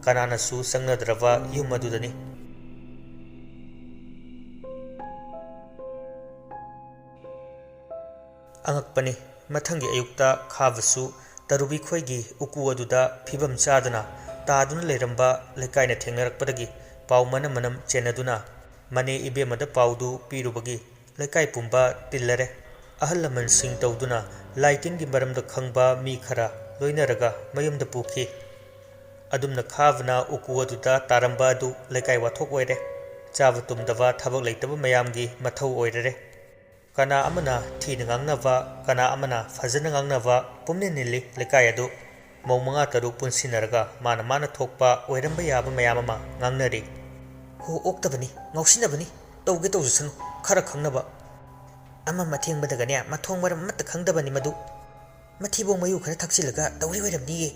ꯀꯅꯥꯅꯁꯨ ꯆꯪꯅꯗ꯭ꯔꯕ ꯌꯨꯝ ꯑꯗꯨꯗꯅꯤ꯫ ꯑꯉꯛꯄꯅꯤ, ꯃꯊꯪꯒꯤ ꯑꯌꯨꯛꯇ ꯈꯥꯕꯁꯨ ꯇꯔꯨꯕꯤ ꯈꯣꯏꯒꯤ ꯎꯀꯨ ꯑꯗꯨꯗ ꯐꯤꯕꯝ ꯆꯥꯗꯅ ꯇꯥꯗꯨꯅ ꯂꯩꯔꯝꯕ ꯂꯩꯀꯥꯏꯅ ꯊꯦꯡꯅꯔꯛꯄꯗꯒꯤ ꯄꯥꯎ ꯃꯅꯝ ꯃꯅꯝ ꯆꯦꯟꯅꯗꯨꯅ ꯃꯅꯦ ꯏꯕꯦꯝꯃꯗ ꯄꯥꯎꯗꯨ ꯄꯤꯔꯨꯕꯒꯤ ꯂꯩꯀꯥꯏ ꯄꯨꯝꯕ ꯇꯤꯜꯂꯔꯦ꯫ ꯑꯍꯜ ꯂꯃꯟꯁꯤꯡ ꯇꯧꯗꯨꯅ ꯂꯥꯏ ꯇꯤꯟꯒꯤ ꯃꯔꯝꯗ ꯈꯪꯕ ꯃꯤ ꯈꯔ ꯂꯣꯏꯅꯔꯒ ꯃꯌꯨꯝꯗ ꯄꯨꯈꯤ꯫ ꯑꯗꯨꯝꯅ ꯈꯥꯕꯅ ꯎꯀꯨ ꯑꯗꯨꯗ ꯇꯥꯔꯝꯕ ꯑꯗꯨ ꯂꯩꯀꯥꯏ ꯋꯥꯊꯣꯛ ꯑꯣꯏꯔꯦ꯫ ꯆꯥꯕ ꯇꯨꯝꯗꯕ, ꯊꯕꯛ ꯂꯩꯇꯕ ꯃꯌꯥꯝꯒꯤ ꯃꯊꯧ ꯑꯣꯏꯔꯔꯦ꯫ ꯀꯅꯥ ꯑꯃꯅ ꯊꯤꯅ ꯉꯥꯡꯅꯕ, ꯀꯅꯥ ꯑꯃꯅ ꯐꯖꯅ ꯉꯥꯡꯅꯕ, ꯄꯨꯝꯅꯤꯜ ꯅꯤꯜꯂꯤ ꯂꯩꯀꯥꯏ ꯑꯗꯨ꯫ ꯃꯧ ꯃꯉꯥ ꯇꯔꯨꯛ ꯄꯨꯟꯁꯤꯟꯅꯔꯒ ꯃꯥꯅ ꯃꯥꯅ ꯊꯣꯛꯄ ꯑꯣꯏꯔꯝꯕ ꯌꯥꯕ ꯃꯌꯥꯝ ꯑꯃ ꯉꯥꯡꯅꯔꯤ꯫ ꯍꯣ, ꯑꯣꯛꯇꯕꯅꯤ, ꯉꯥꯎꯁꯤꯟꯅꯕꯅꯤ, ꯇꯧꯒꯦ ꯇꯧꯖꯁꯅꯨ, ꯈꯔ ꯈꯪꯅꯕ꯫ ꯑꯃꯝ ꯑꯊꯦꯡꯕꯗꯒꯅꯦ ꯃꯊꯣꯡ ꯃꯔꯝ ꯑꯃꯠꯇ ꯈꯪꯗꯕꯅꯤ ꯃꯗꯨ꯫ ꯃꯊꯤꯕꯣꯡ ꯃꯌꯨ ꯈꯔ ꯊꯛꯆꯤꯜꯂꯒ ꯇꯧꯔꯤ ꯑꯣꯏꯔꯝꯅꯤꯌꯦ꯫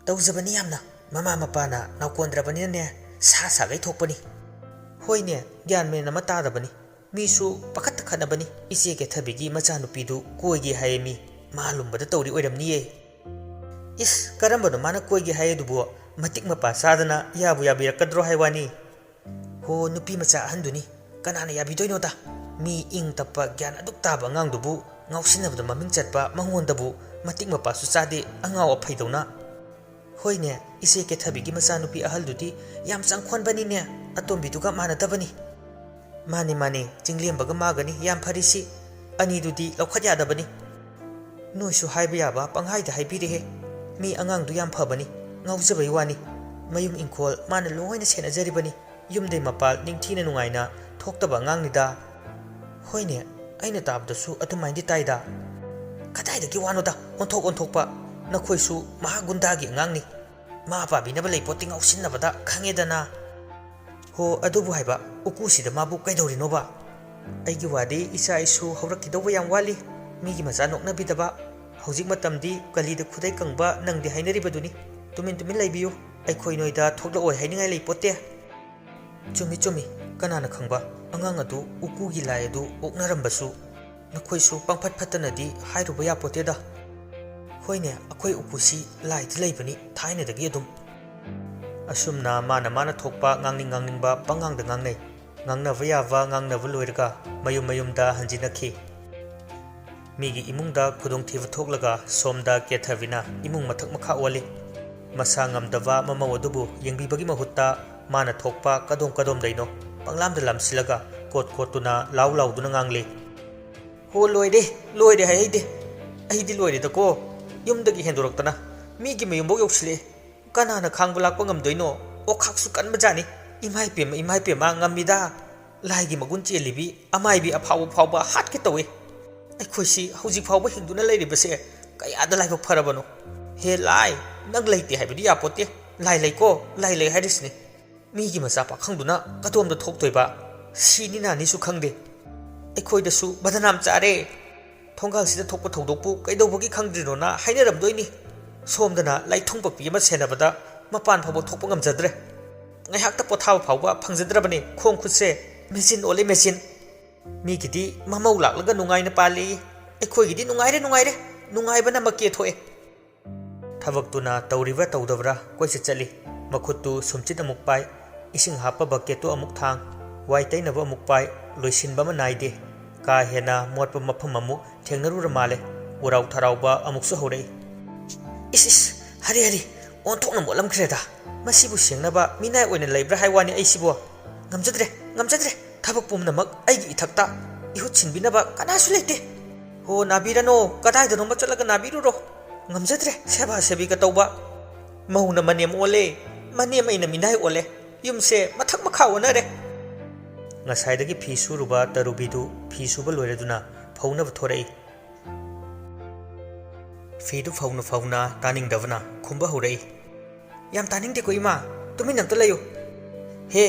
ꯇꯧꯖꯕꯅꯤ ꯌꯥꯝꯅ, ꯃꯃꯥ ꯃꯄꯥꯅ ꯅꯥꯎꯀꯣꯟꯗ꯭ꯔꯕꯅꯤꯅꯅꯦ ꯁꯥ ꯁꯥꯒꯩ ꯊꯣꯛꯄꯅꯤ꯫ ꯍꯣꯏꯅꯦ, ꯒ꯭ꯌꯥꯟ ꯃꯦꯟ ꯑꯃ ꯇꯥꯗꯕꯅꯤ꯫ ꯃꯤꯁꯨ ꯄꯥꯈꯠꯇ ꯈꯠꯅꯕꯅꯤ꯫ ꯏꯆꯦ ꯀꯦꯊꯕꯤꯒꯤ ꯃꯆꯥꯅꯨꯄꯤꯗꯨ ꯀꯣꯏꯒꯦ ꯍꯥꯏꯌꯦ ꯃꯤ꯫ ꯃꯥ ꯂꯨꯝꯕꯗ ꯇꯧꯔꯤ ꯑꯣꯏꯔꯝꯅꯤꯌꯦ꯫ ꯏꯁ, ꯀꯔꯝꯕꯅꯣ ꯃꯥꯅ ꯀꯣꯏꯒꯦ ꯍꯥꯏ ꯑꯗꯨꯕꯨ? ꯃꯇꯤꯛ ꯃꯄꯥ ꯆꯥꯗꯅ ꯌꯥꯕꯨ ꯌꯥꯕꯤꯔꯛꯀꯗ꯭ꯔꯣ ꯍꯥꯏ ꯋꯥꯅꯤ꯫ ꯍꯣ, ꯅꯨꯄꯤ ꯃꯆꯥ ꯑꯍꯟꯗꯨꯅꯤ꯫ ꯀꯅꯥꯅ ꯌꯥꯕꯤꯗꯣꯏꯅꯣꯗ? ꯃꯤ ꯏꯪ ꯇꯞꯄ, ꯒ꯭ꯌꯥꯟ ꯑꯗꯨꯛ ꯇꯥꯕ ꯑꯉꯥꯡꯗꯨꯕꯨ ꯉꯥꯎꯁꯤꯟꯅꯕꯗ ꯃꯃꯤꯡ ꯆꯠꯄ ꯃꯉꯣꯟꯗꯕꯨ ꯃꯇꯤꯛ ꯃꯄꯥꯁꯨ ꯆꯥꯗꯦ, ꯑꯉꯥꯎ ꯑꯐꯩꯗꯧꯅ꯫ ꯍꯣꯏꯅꯦ, ꯏꯆꯦ ꯀꯦꯊꯕꯤꯒꯤ ꯃꯆꯥꯅꯨꯄꯤ ꯑꯍꯜꯗꯨꯗꯤ ꯌꯥꯝ ꯆꯪꯈꯣꯟꯕꯅꯤꯅꯦ, ꯑꯇꯣꯝꯕꯤꯗꯨꯒ ꯃꯥꯟꯅꯗꯕꯅꯤ꯫ ꯃꯥꯅꯤ, ꯃꯥꯅꯤ, ꯆꯤꯡꯂꯦꯝꯕꯒ ꯃꯥꯒꯅꯤ ꯌꯥꯝ ꯐꯔꯤꯁꯤ꯫ ꯑꯅꯤꯗꯨꯗꯤ ꯂꯧꯈꯠ ꯌꯥꯗꯕꯅꯤ꯫ ꯅꯣꯏꯁꯨ ꯍꯥꯏꯕ ꯌꯥꯕ ꯄꯪꯍꯥꯏꯗ ꯍꯥꯏꯕꯤꯔꯦꯍꯦ꯫ ꯃꯤ ꯑꯉꯥꯡꯗꯨ ꯌꯥꯝ ꯐꯕꯅꯤ꯫ ꯉꯥꯎꯖꯕꯩ ꯋꯥꯅꯤ꯫ ꯃꯌꯨꯝ ꯏꯪꯈꯣꯜ ꯃꯥꯅ ꯂꯣꯏꯅ ꯁꯦꯟꯅꯖꯔꯤꯕꯅꯤ꯫ ꯌꯨꯝꯗꯩ ꯃꯄꯥꯜ ꯅꯤꯡꯊꯤꯅ ꯅꯨꯡꯉꯥꯏꯅ ꯊꯣꯛꯇꯕ ꯑꯉꯥꯡꯅꯤꯗ꯫ ꯍꯣꯏꯅꯦ, ꯑꯩꯅ ꯇꯥꯕꯗꯁꯨ ꯑꯗꯨꯃꯥꯏꯅꯗꯤ ꯇꯥꯏꯗ꯫ ꯀꯗꯥꯏꯗꯒꯤ ꯋꯥꯅꯣꯗ, ꯑꯣꯟꯊꯣꯛ ꯑꯣꯟꯊꯣꯛꯄ꯫ ꯅꯈꯣꯏꯁꯨ ꯃꯍꯥ ꯒꯨꯟꯗꯥꯒꯤ ꯑꯉꯥꯡꯅꯤ꯫ ꯃꯥ ꯄꯥꯕꯤꯅꯕ ꯂꯩꯄꯣꯠꯇꯦ, ꯉꯥꯎꯁꯤꯟꯅꯕꯗ ꯈꯪꯉꯦꯗꯅ꯫ ꯍꯣ, ꯑꯗꯨꯕꯨ ꯍꯥꯏꯕ, ꯎꯀꯨꯁꯤꯗ ꯃꯥꯕꯨ ꯀꯩꯗꯧꯔꯤꯅꯣꯕ? ꯑꯩꯒꯤ ꯋꯥꯗꯤ ꯏꯆꯥ ꯏꯁꯨ ꯍꯧꯔꯛꯈꯤꯗꯧꯕ ꯌꯥꯝ ꯋꯥꯠꯂꯤ꯫ ꯃꯤꯒꯤ ꯃꯆꯥ ꯅꯣꯛꯅꯕꯤꯗꯕ꯫ ꯍꯧꯖꯤꯛ ꯃꯇꯝꯗꯤ ꯀꯂꯤꯗ ꯈꯨꯗꯩ ꯀꯪꯕ ꯅꯪꯗꯦ ꯍꯥꯏꯅꯔꯤꯕꯗꯨꯅꯤ꯫ ꯇꯨꯃꯤꯟ ꯇꯨꯃꯤꯟ ꯂꯩꯕꯤꯌꯨ꯫ ꯑꯩꯈꯣꯏ ꯅꯣꯏꯗ ꯊꯣꯛꯂꯛꯑꯣꯏ ꯍꯥꯏꯅꯤꯡꯉꯥꯏ ꯂꯩꯄꯣꯠꯇꯦ꯫ ꯆꯨꯝꯃꯤ, ꯆꯨꯝꯃꯤ꯫ ꯀꯅꯥꯅ ꯈꯪꯕ, ꯑꯉꯥꯡ ꯑꯗꯨ ꯎꯀꯨꯒꯤ ꯂꯥꯏ ꯑꯗꯨ ꯑꯣꯛꯅꯔꯝꯕꯁꯨ꯫ ꯅꯈꯣꯏꯁꯨ ꯄꯪꯐꯠ ꯐꯠꯇꯅꯗꯤ ꯍꯥꯏꯔꯨꯕ ꯌꯥꯄꯣꯠꯇꯦꯗ꯫ ꯍꯣꯏꯅꯦ, ꯑꯩꯈꯣꯏ ꯎꯀꯨꯁꯤ ꯂꯥꯏꯗꯤ ꯂꯩꯕꯅꯤ ꯊꯥꯏꯅꯗꯒꯤ ꯑꯗꯨꯝ꯫ ꯑꯁꯨꯝꯅ ꯃꯥꯅ ꯃꯥꯅ ꯊꯣꯛꯄ ꯉꯥꯡꯅꯤꯡ ꯉꯥꯡꯅꯤꯡꯕ ꯄꯉꯥꯡꯗ ꯉꯥꯡꯅꯩ꯫ ꯉꯥꯡꯅꯕ ꯌꯥꯕ ꯉꯥꯡꯅꯕ ꯂꯣꯏꯔꯒ ꯃꯌꯨꯝ ꯃꯌꯨꯝꯗ ꯍꯟꯖꯤꯟꯅꯈꯤ꯫ ꯃꯤꯒꯤ ꯏꯃꯨꯡꯗ ꯈꯨꯗꯣꯡꯊꯤꯕ ꯊꯣꯛꯂꯒ ꯁꯣꯝꯗ ꯀꯦꯊꯕꯤꯅ ꯏꯃꯨꯡ ꯃꯊꯛ ꯃꯈꯥ ꯑꯣꯜꯂꯤ꯫ ꯃꯁꯥ ꯉꯝꯗꯕ ꯃꯃꯧ ꯑꯗꯨꯕꯨ ꯌꯦꯡꯕꯤꯕꯒꯤ ꯃꯍꯨꯠꯇ ꯃꯥꯅ ꯊꯣꯛꯄ ꯀꯗꯣꯝ ꯀꯗꯣꯝꯗꯩꯅꯣ ꯄꯪꯂꯥꯝꯗ ꯂꯥꯝꯁꯤꯜꯂꯒ ꯀꯣꯠ ꯀꯣꯠꯇꯨꯅ ꯂꯥꯎ ꯂꯥꯎꯗꯨꯅ ꯉꯥꯡꯂꯤ꯫ "ꯍꯣ, ꯂꯣꯏꯔꯦ, ꯂꯣꯏꯔꯦ ꯍꯥꯏꯍꯩꯗꯦ꯫ ꯑꯩꯗꯤ ꯂꯣꯏꯔꯦꯗꯀꯣ꯫ ꯌꯨꯝꯗꯒꯤ ꯍꯦꯟꯗꯣꯔꯛꯇꯅ ꯃꯤꯒꯤ ꯃꯌꯨꯝꯐꯧ ꯌꯧꯁꯤꯜꯂꯛꯑꯦ꯫ ꯀꯅꯥꯅ ꯈꯥꯡꯕ ꯂꯥꯛꯄ ꯉꯝꯗꯣꯏꯅꯣ? ꯑꯣꯈꯥꯛꯁꯨ ꯀꯟꯕꯖꯥꯠꯅꯤ꯫ ꯏꯃꯥ ꯏꯄꯦꯝꯃ, ꯏꯃꯥ ꯏꯄꯦꯝꯃ, ꯉꯝꯃꯤꯗ꯫ ꯂꯥꯏꯒꯤ ꯃꯒꯨꯟ ꯆꯦꯜꯂꯤꯕꯤ ꯑꯃꯥꯏꯕꯤ ꯑꯐꯥꯎꯕ ꯐꯥꯎꯕ ꯍꯥꯠꯀꯦ ꯇꯧꯏ꯫ ꯑꯩꯈꯣꯏꯁꯤ ꯍꯧꯖꯤꯛ ꯐꯥꯎꯕ ꯍꯤꯡꯗꯨꯅ ꯂꯩꯔꯤꯕꯁꯦ ꯀꯌꯥꯗ ꯂꯥꯏꯕꯛ ꯐꯔꯕꯅꯣ꯫ ꯍꯦ ꯂꯥꯏ, ꯅꯪ ꯂꯩꯇꯦ ꯍꯥꯏꯕꯗꯤ ꯌꯥꯄꯣꯠꯇꯦ꯫ ꯂꯥꯏ ꯂꯩꯀꯣ, ꯂꯥꯏ ꯂꯩ ꯍꯥꯏꯔꯤꯁꯤꯅꯤ꯫ ꯃꯤꯒꯤ ꯃꯆꯥ ꯄꯥꯈꯪꯗꯨꯅ ꯀꯗꯣꯝꯗ ꯊꯣꯛꯇꯣꯏꯕ? ꯁꯤꯅꯤ ꯅꯥꯅꯤꯁꯨ ꯈꯪꯗꯦ꯫ ꯑꯩꯈꯣꯏꯗꯁꯨ ꯕꯗꯅꯥꯝ ꯆꯥꯔꯦ꯫ ꯊꯣꯡꯒꯥꯜꯁꯤꯗ ꯊꯣꯛꯄ ꯊꯧꯗꯣꯛꯄꯨ ꯀꯩꯗꯧꯕꯒꯤ ꯈꯪꯗ꯭ꯔꯤꯅꯣꯅ ꯍꯥꯏꯅꯔꯝꯗꯣꯏꯅꯤ꯫ ꯁꯣꯝꯗꯅ ꯂꯥꯏꯊꯨꯡ ꯄꯛꯄꯤ ꯑꯃ ꯁꯦꯟꯅꯕꯗ ꯃꯄꯥꯟ ꯐꯥꯎꯕ ꯊꯣꯛꯄ ꯉꯝꯖꯗ꯭ꯔꯦ꯫ ꯉꯥꯏꯍꯥꯛꯇ ꯄꯣꯊꯥꯕ ꯐꯥꯎꯕ ꯐꯪꯖꯗ꯭ꯔꯕꯅꯤ꯫ ꯈꯣꯡ ꯈꯨꯠꯁꯦ ꯃꯦꯆꯤꯟ ꯑꯣꯜꯂꯦ, ꯃꯦꯆꯤꯟ꯫ ꯃꯤꯒꯤꯗꯤ ꯃꯃꯧ ꯂꯥꯛꯂꯒ ꯅꯨꯡꯉꯥꯏꯅ ꯄꯥꯜꯂꯤ, ꯑꯩꯈꯣꯏꯒꯤꯗꯤ ꯅꯨꯡꯉꯥꯏꯔꯦ, ꯅꯨꯡꯉꯥꯏꯔꯦ, ꯅꯨꯡꯉꯥꯏꯕꯅ ꯃꯀꯦ ꯊꯣꯛꯑꯦ꯫ ꯊꯕꯛꯇꯨꯅ ꯇꯧꯔꯤꯕ꯭ꯔꯥ ꯇꯧꯗꯕ꯭ꯔꯥ ꯀꯣꯏꯆꯠ ꯆꯠꯂꯤ꯫ ꯃꯈꯨꯠꯇꯨ ꯁꯨꯝꯆꯤꯠ ꯑꯃꯨꯛ ꯄꯥꯏ, ꯏꯁꯤꯡ ꯍꯥꯞꯄ ꯕꯛꯀꯦꯠꯇꯨ ꯑꯃꯨꯛ ꯊꯥꯡ, ꯋꯥꯏ ꯇꯩꯅꯕ ꯑꯃꯨꯛ ꯄꯥꯏ, ꯂꯣꯏꯁꯤꯟꯕ ꯑꯃ ꯅꯥꯏꯗꯦ꯫ ꯀꯥ ꯍꯦꯟꯅ ꯃꯣꯠꯄ ꯃꯐꯝ ꯑꯃꯨꯛ ꯊꯦꯡꯅꯔꯨꯔ ꯃꯥꯜꯂꯦ꯫ ꯎꯔꯥꯎ ꯊꯔꯥꯎꯕ ꯑꯃꯨꯛꯁꯨ ꯍꯧꯔꯛꯏ꯫ "ꯏꯁ, ꯏꯁ, ꯍꯔꯦ, ꯍꯔꯦ, ꯑꯣꯟꯊꯣꯛꯅ ꯃꯣꯠꯂꯝꯈ꯭ꯔꯦꯗ꯫ ꯃꯁꯤꯕꯨ ꯁꯦꯡꯅꯕ ꯃꯤꯅꯥꯏ ꯑꯣꯏꯅ ꯂꯩꯕ꯭ꯔꯥ ꯍꯥꯏ ꯋꯥꯅꯤ ꯑꯩꯁꯤꯕꯣ꯫ ꯉꯝꯖꯗ꯭ꯔꯦ, ꯉꯝꯖꯗ꯭ꯔꯦ꯫ ꯊꯕꯛ ꯄꯨꯝꯅꯃꯛ ꯑꯩꯒꯤ ꯏꯊꯛꯇ꯫ ꯏꯍꯨꯠ ꯁꯤꯟꯕꯤꯅꯕ ꯀꯅꯥꯁꯨ ꯂꯩꯇꯦ꯫ ꯍꯣ, ꯅꯥꯕꯤꯔꯅꯣ, ꯀꯗꯥꯏꯗꯅꯣꯃ ꯆꯠꯂꯒ ꯅꯥꯕꯤꯔꯨꯔꯣ꯫ ꯉꯝꯖꯗ꯭ꯔꯦ ꯁꯦꯕꯥ ꯁꯦꯕꯤꯒ ꯇꯧꯕ"꯫ ꯃꯧꯅ ꯃꯅꯦꯝ ꯑꯣꯜꯂꯦ, ꯃꯅꯦꯝ ꯑꯩꯅ ꯃꯤꯅꯥꯏ ꯑꯣꯜꯂꯦ꯫ ꯌꯨꯝꯁꯦ ꯃꯊꯛ ꯃꯈꯥ ꯑꯣꯟꯅꯔꯦ꯫ ꯉꯁꯥꯏꯗꯒꯤ ꯐꯤ ꯁꯨꯔꯨꯕ ꯇꯔꯨꯕꯤꯗꯨ ꯐꯤ ꯁꯨꯕ ꯂꯣꯏꯔꯗꯨꯅ ꯐꯧꯅꯕ ꯊꯣꯔꯛꯏ꯫ ꯐꯤꯗꯨ ꯐꯧꯅ ꯐꯧꯅ ꯇꯥꯅꯤꯡꯗꯕꯅ ꯈꯨꯝꯕ ꯍꯧꯔꯛꯏ꯫ "ꯌꯥꯝ ꯇꯥꯅꯤꯡꯗꯦꯀꯣ ꯏꯃꯥ, ꯇꯨꯃꯤꯟ ꯑꯝꯇ ꯂꯩꯌꯨ꯫ ꯍꯦ,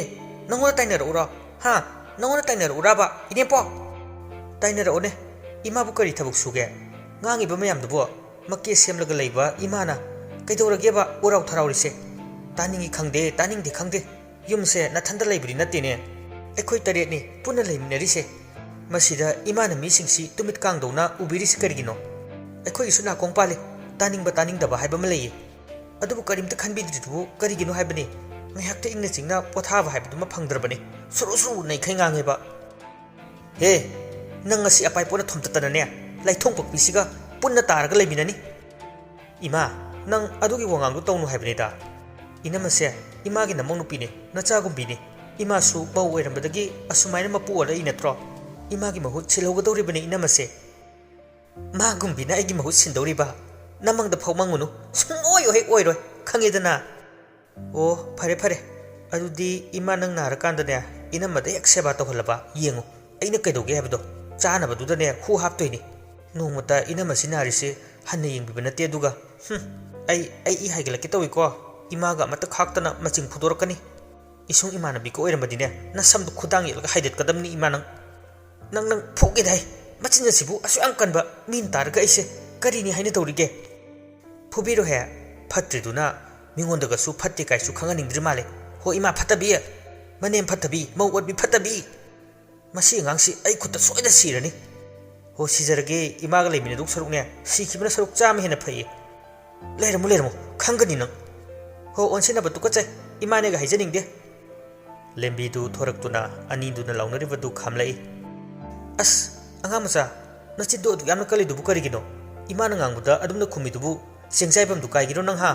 ꯅꯪꯉꯣꯟꯗ ꯇꯥꯏꯅꯔꯛꯎꯔꯣ? ꯍꯥ? ꯅꯪꯉꯣꯟꯗ ꯇꯥꯏꯅꯔꯛꯎꯔꯕ, ꯏꯅꯦꯝꯄꯣꯛ?" "ꯇꯥꯏꯅꯔꯛꯑꯣꯅꯦ꯫ ꯏꯃꯥꯕꯨ ꯀꯔꯤ ꯊꯕꯛ ꯁꯨꯒꯦ? ꯉꯥꯡꯉꯤꯕ ꯃꯌꯥꯝꯗꯨꯕꯨ?" ꯃꯀꯦ ꯁꯦꯝꯂꯒ ꯂꯩꯕ ꯏꯃꯥꯅ ꯀꯩꯗꯧꯔꯒꯦꯕ ꯎꯔꯥꯎ ꯊꯔꯥꯎꯔꯤꯁꯦ? ꯇꯥꯅꯤꯡꯉꯤ ꯈꯪꯗꯦ, ꯇꯥꯅꯤꯡꯗꯦ ꯈꯪꯗꯦ꯫ ꯌꯨꯝꯁꯦ ꯅꯊꯟꯗ ꯂꯩꯕꯗꯤ ꯅꯠꯇꯦꯅꯦ꯫ ꯑꯩꯈꯣꯏ ꯇꯔꯦꯠꯅꯤ ꯄꯨꯟꯅ ꯂꯩꯃꯤꯟꯅꯔꯤꯁꯦ꯫ ꯃꯁꯤꯗ ꯏꯃꯥꯅ ꯃꯤꯁꯤꯡꯁꯤ ꯇꯨꯃꯤꯠ ꯀꯥꯡꯗꯧꯅ ꯎꯕꯤꯔꯤꯁꯤ ꯀꯔꯤꯒꯤꯅꯣ? ꯑꯩꯈꯣꯏꯒꯤꯁꯨ ꯅꯥꯀꯣꯡ ꯄꯥꯜꯂꯤ꯫ ꯇꯥꯅꯤꯡꯕ ꯇꯥꯅꯤꯡꯗꯕ ꯍꯥꯏꯕ ꯑꯃ ꯂꯩꯌꯦ꯫ ꯑꯗꯨꯕꯨ ꯀꯔꯤꯝꯇ ꯈꯟꯕꯤꯗ꯭ꯔꯤꯗꯨꯕꯨ ꯀꯔꯤꯒꯤꯅꯣ ꯍꯥꯏꯕꯅꯤ? ꯉꯥꯏꯍꯥꯛꯇ ꯏꯪꯅ ꯆꯤꯡꯅ ꯄꯣꯊꯥꯕ ꯍꯥꯏꯕꯗꯨꯃ ꯐꯪꯗ꯭ꯔꯕꯅꯤ꯫ ꯁꯨꯔꯨ ꯁꯨꯔꯨ ꯅꯩꯈꯩ ꯉꯥꯡꯉꯦꯕ꯫ "ꯍꯦ, ꯅꯪ ꯉꯁꯤ ꯑꯄꯥꯏ ꯄꯣꯠꯅ ꯊꯣꯝꯇꯠꯇꯅꯅꯦ, ꯂꯥꯏꯊꯣꯡ ꯄꯛꯄꯤꯁꯤꯒ ꯄꯨꯟꯅ ꯇꯥꯔꯒ ꯂꯩꯃꯤꯟꯅꯅꯤ꯫" "ꯏꯃꯥ, ꯅꯪ ꯑꯗꯨꯒꯤ ꯋꯥꯉꯥꯡꯗꯨ ꯇꯧꯅꯨ ꯍꯥꯏꯕꯅꯤꯗ꯫ ꯏꯅꯝꯃꯁꯦ ꯏꯃꯥꯒꯤ ꯅꯃꯧ ꯅꯨꯄꯤꯅꯤ, ꯅꯆꯥꯒꯨꯝꯕꯤꯅꯤ꯫ ꯏꯃꯥꯁꯨ ꯃꯧ ꯑꯣꯏꯔꯝꯕꯗꯒꯤ ꯑꯁꯨꯃꯥꯏꯅ ꯃꯄꯨ ꯑꯣꯜꯂꯛꯏ ꯅꯠꯇ꯭ꯔꯣ? ꯏꯃꯥꯒꯤ ꯃꯍꯨꯠ ꯁꯤꯜꯍꯧꯒꯗꯧꯔꯤꯕꯅꯤ ꯏꯅꯝꯃꯁꯦ꯫" "ꯃꯥꯒꯨꯝꯕꯤꯅ ꯑꯩꯒꯤ ꯃꯍꯨꯠ ꯁꯤꯟꯗꯧꯔꯤꯕ? ꯅꯃꯪꯗ ꯐꯥꯎ ꯃꯪꯉꯨꯅꯨ, ꯁꯨꯡꯑꯣꯏ ꯍꯦꯛ ꯑꯣꯏꯔꯣꯏ, ꯈꯪꯉꯦꯗꯅ?" "ꯑꯣ, ꯐꯔꯦ ꯐꯔꯦ, ꯑꯗꯨꯗꯤ ꯏꯃꯥ ꯅꯪ ꯅꯥꯔꯀꯥꯟꯗꯅꯦ, ꯏꯅꯝꯃꯗ ꯍꯦꯛ ꯁꯦꯕꯥ ꯇꯧꯍꯜꯂꯕ ꯌꯦꯡꯉꯨ, ꯑꯩꯅ ꯀꯩꯗꯧꯒꯦ ꯍꯥꯏꯕꯗꯣ꯫ ꯆꯥꯅꯕꯗꯨꯗꯅꯦ ꯍꯨ ꯍꯥꯞꯇꯣꯏꯅꯤ꯫ ꯅꯣꯡꯃꯇ ꯏꯅꯝꯃꯁꯤ ꯅꯥꯔꯤꯁꯦ ꯍꯟꯅ ꯌꯦꯡꯕꯤꯕ ꯅꯠꯇꯦ꯫ ꯑꯗꯨꯒ, ꯍꯨꯝ, ꯑꯩ, ꯑꯩ ꯏ ꯍꯥꯏꯒꯠꯂꯛꯀꯦ ꯇꯧꯏꯀꯣ꯫ ꯏꯃꯥꯒ ꯑꯃꯠꯇ ꯈꯥꯛꯇꯅ ꯃꯆꯤꯡ ꯐꯨꯗꯣꯔꯛꯀꯅꯤ꯫ ꯏꯁꯨꯡ ꯏꯃꯥꯟꯅꯕꯤꯒ ꯑꯣꯏꯔꯝꯃꯗꯤꯅꯦ, ꯅꯁꯝꯗꯣ ꯈꯨꯗꯥꯡ ꯌꯦꯠꯂꯒ ꯍꯥꯏꯗꯠꯀꯗꯕꯅꯤ ꯏꯃꯥ ꯅꯪ꯫ ꯅꯪ, ꯅꯪ ꯐꯨꯒꯦꯗꯤ ꯍꯥꯏ꯫ ꯃꯆꯤꯟ ꯑꯁꯤꯕꯨ ꯑꯁꯨꯛ ꯌꯥꯝ ꯀꯟꯕ ꯃꯤꯅ ꯇꯥꯔꯒ ꯑꯩꯁꯦ ꯀꯔꯤꯅꯤ ꯍꯥꯏꯅ ꯇꯧꯔꯤꯒꯦ?" "ꯐꯨꯕꯤꯔꯣꯍꯦ, ꯐꯠꯇ꯭ꯔꯤꯗꯨꯅ ꯃꯤꯉꯣꯟꯗꯒꯁꯨ ꯐꯠꯇꯦ ꯀꯥꯏꯁꯨ ꯈꯪꯍꯟꯅꯤꯡꯗ꯭ꯔꯤ ꯃꯥꯜꯂꯦ꯫ ꯍꯣ ꯏꯃꯥ ꯐꯠꯇꯕꯤ, ꯃꯅꯦꯝ ꯐꯠꯇꯕꯤ, ꯃꯧ ꯑꯣꯠꯄꯤ ꯐꯠꯇꯕꯤ꯫ ꯃꯁꯤ ꯑꯉꯥꯡꯁꯤ ꯑꯩ ꯈꯨꯠꯇ ꯁꯣꯏꯗ ꯁꯤꯔꯅꯤ꯫ ꯍꯣ ꯁꯤꯖꯔꯒꯦ, ꯏꯃꯥꯒ ꯂꯩꯃꯤꯟꯅꯗꯧ ꯁꯔꯨꯛꯅꯦ, ꯁꯤꯈꯤꯕꯅ ꯁꯔꯨꯛ ꯆꯥꯝꯃ ꯍꯦꯟꯅ ꯐꯩꯌꯦ꯫ ꯂꯩꯔꯝꯃꯨ, ꯂꯩꯔꯝꯃꯨ, ꯈꯪꯒꯅꯤ ꯅꯪ꯫ ꯍꯣ ꯑꯣꯟꯁꯤꯟꯅꯕ ꯇꯨꯀꯠꯆꯩ, ꯏꯃꯥꯅꯦꯒ ꯍꯥꯏꯖꯅꯤꯡꯗꯦ꯫" ꯂꯦꯝꯕꯤꯗꯨ ꯊꯣꯔꯛꯇꯨꯅ ꯑꯅꯤꯗꯨꯅ ꯂꯥꯎꯅꯔꯤꯕꯗꯨ ꯈꯥꯝꯂꯛꯏ꯫ "ꯑꯁ, ꯑꯉꯥꯡ ꯃꯆꯥ, ꯅꯆꯤꯟꯗꯣ ꯑꯗꯨꯛ ꯌꯥꯝꯅ ꯀꯜꯂꯤꯗꯨꯕꯨ ꯀꯔꯤꯒꯤꯅꯣ? ꯏꯃꯥꯅ ꯉꯥꯡꯕꯗ ꯑꯗꯨꯝꯅ ꯈꯨꯝꯃꯤꯗꯨꯕꯨ ꯆꯦꯡꯖꯥꯏꯐꯝꯗꯨ ꯀꯥꯏꯒꯤꯔꯣ ꯅꯪ, ꯍꯥ?"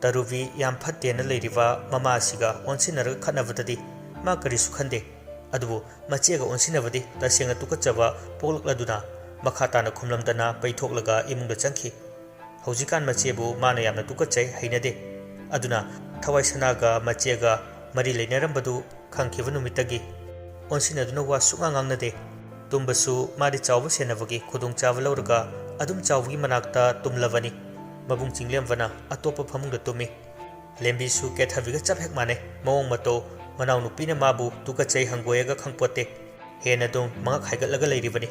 ꯇꯔꯨꯕꯤ ꯌꯥꯝ ꯐꯠꯇꯦꯅ ꯂꯩꯔꯤꯕ ꯃꯃꯥꯁꯤꯒ ꯑꯣꯟꯁꯤꯟꯅꯔꯒ ꯈꯠꯅꯕꯗꯗꯤ ꯃꯥ ꯀꯔꯤꯁꯨ ꯈꯟꯗꯦ꯫ ꯑꯗꯨꯕꯨ ꯃꯆꯦꯒ ꯑꯣꯟꯁꯤꯟꯅꯕꯗꯤ ꯇꯁꯦꯡꯅ ꯇꯨꯀꯠꯆꯕ ꯄꯣꯛꯂꯛꯂꯗꯨꯅ ꯃꯈꯥ ꯇꯥꯅ ꯈꯨꯝꯂꯝꯗꯅ ꯄꯩꯊꯣꯛꯂꯒ ꯏꯃꯨꯡꯗ ꯆꯪꯈꯤ꯫ ꯍꯧꯖꯤꯛꯀꯥꯟ ꯃꯆꯦꯕꯨ ꯃꯥꯅ ꯌꯥꯝꯅ ꯇꯨꯀꯠꯆꯩ, ꯍꯩꯅꯗꯦ꯫ ꯑꯗꯨꯅ ꯊꯋꯥꯏ ꯁꯅꯥꯒ ꯃꯆꯦꯒ ꯃꯔꯤ ꯂꯩꯅꯔꯝꯕꯗꯨ ꯈꯪꯈꯤꯕ ꯅꯨꯃꯤꯠꯇꯒꯤ ꯑꯣꯟꯁꯤꯟꯅꯗꯨꯅ ꯋꯥ ꯁꯨꯛꯉꯥꯡ ꯉꯥꯡꯅꯗꯦ꯫ ꯇꯨꯝꯕꯁꯨ ꯃꯥꯗꯤ ꯆꯥꯎꯕ ꯁꯦꯟꯅꯕꯒꯤ ꯈꯨꯗꯣꯡꯆꯥꯕ ꯂꯧꯔꯒ ꯑꯗꯨꯝ ꯆꯥꯎꯕꯒꯤ ꯃꯅꯥꯛꯇ ꯇꯨꯝꯂꯕꯅꯤ꯫ ꯃꯕꯨꯡ ꯆꯤꯡꯂꯦꯝꯕꯅ ꯑꯇꯣꯞꯄ ꯐꯃꯨꯡꯗ ꯇꯨꯝꯃꯤ꯫ ꯂꯦꯝꯕꯤꯁꯨ ꯀꯦꯊꯕꯤꯒ ꯆꯞ ꯍꯦꯛ ꯃꯥꯟꯅꯩ꯫ ꯃꯑꯣꯡ ꯃꯇꯧ, ꯃꯅꯥꯎꯅꯨꯄꯤꯅ ꯃꯥꯕꯨ ꯇꯨꯀꯠꯆꯩ ꯍꯪꯒꯣꯏꯑꯒ ꯈꯪꯄꯣꯠꯇꯦ꯫ ꯍꯦꯟꯅ ꯑꯗꯨꯝ ꯃꯉꯛ ꯍꯥꯏꯒꯠꯂꯒ ꯂꯩꯔꯤꯕꯅꯤ꯫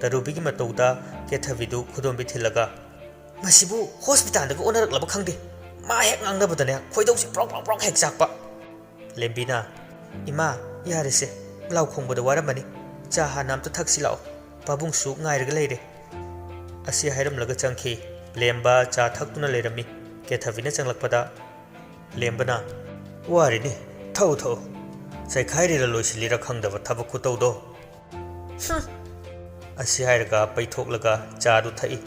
ꯇꯔꯨꯕꯤꯒꯤ ꯃꯇꯧꯗ ꯀꯦꯊꯕꯤꯗꯨ ꯈꯨꯗꯣꯝꯕꯤ ꯊꯤꯜꯂꯒ, "ꯃꯁꯤꯕꯨ ꯍꯣꯁꯄꯤꯇꯥꯜꯗꯒ ꯑꯣꯟꯅꯔꯛꯂꯕ ꯈꯪꯗꯦ꯫ ꯃꯥ ꯍꯦꯛ ꯉꯥꯡꯅꯕꯗꯅꯦ ꯈꯣꯏꯗꯧꯁꯦ ꯄ꯭ꯔꯣꯛ ꯄ꯭ꯔꯣꯛ ꯄ꯭ꯔꯣꯛ ꯍꯦꯛ ꯆꯥꯛꯄ꯫" ꯂꯦꯝꯕꯤꯅ, "ꯏꯃꯥ, ꯌꯥꯔꯦꯁꯦ, ꯂꯥꯎ ꯈꯣꯡꯕꯗ ꯋꯥꯔꯝꯃꯅꯤ꯫ ꯆꯥ ꯍꯥꯟꯅ ꯑꯝꯇ ꯊꯛꯁꯤ ꯂꯥꯛꯑꯣ꯫ ꯄꯥꯕꯨꯡꯁꯨ ꯉꯥꯏꯔꯒ ꯂꯩꯔꯦ꯫" ꯑꯁꯤ ꯍꯥꯏꯔꯝꯂꯒ ꯆꯪꯈꯤ꯫ ꯂꯦꯝꯕ ꯆꯥ ꯊꯛꯇꯨꯅ ꯂꯩꯔꯝꯃꯤ꯫ ꯀꯦꯊꯕꯤꯅ ꯆꯪꯂꯛꯄꯗ ꯂꯦꯝꯕꯅ, "ꯋꯥꯔꯤꯅꯤ, ꯊꯛꯎ ꯊꯛꯎ꯫ ꯆꯥꯏꯈꯥꯏꯔꯤꯔ ꯂꯣꯏꯁꯤꯜꯂꯤꯔ ꯈꯪꯗꯕ ꯊꯕꯛ ꯈꯨꯇꯧꯗꯣ꯫" "ꯍꯨꯝ!" ꯑꯁꯤ ꯍꯥꯏꯔꯒ ꯄꯩꯊꯣꯛꯂꯒ ꯆꯥꯗꯨ ꯊꯛꯏ꯫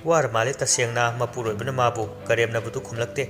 ꯋꯥꯔ ꯃꯥꯜꯂꯦ ꯇꯁꯦꯡꯅ, ꯃꯄꯨꯔꯣꯏꯕꯅ ꯃꯥꯕꯨ ꯀꯔꯦꯝꯅꯕꯗꯨ ꯈꯨꯝꯂꯛꯇꯦ꯫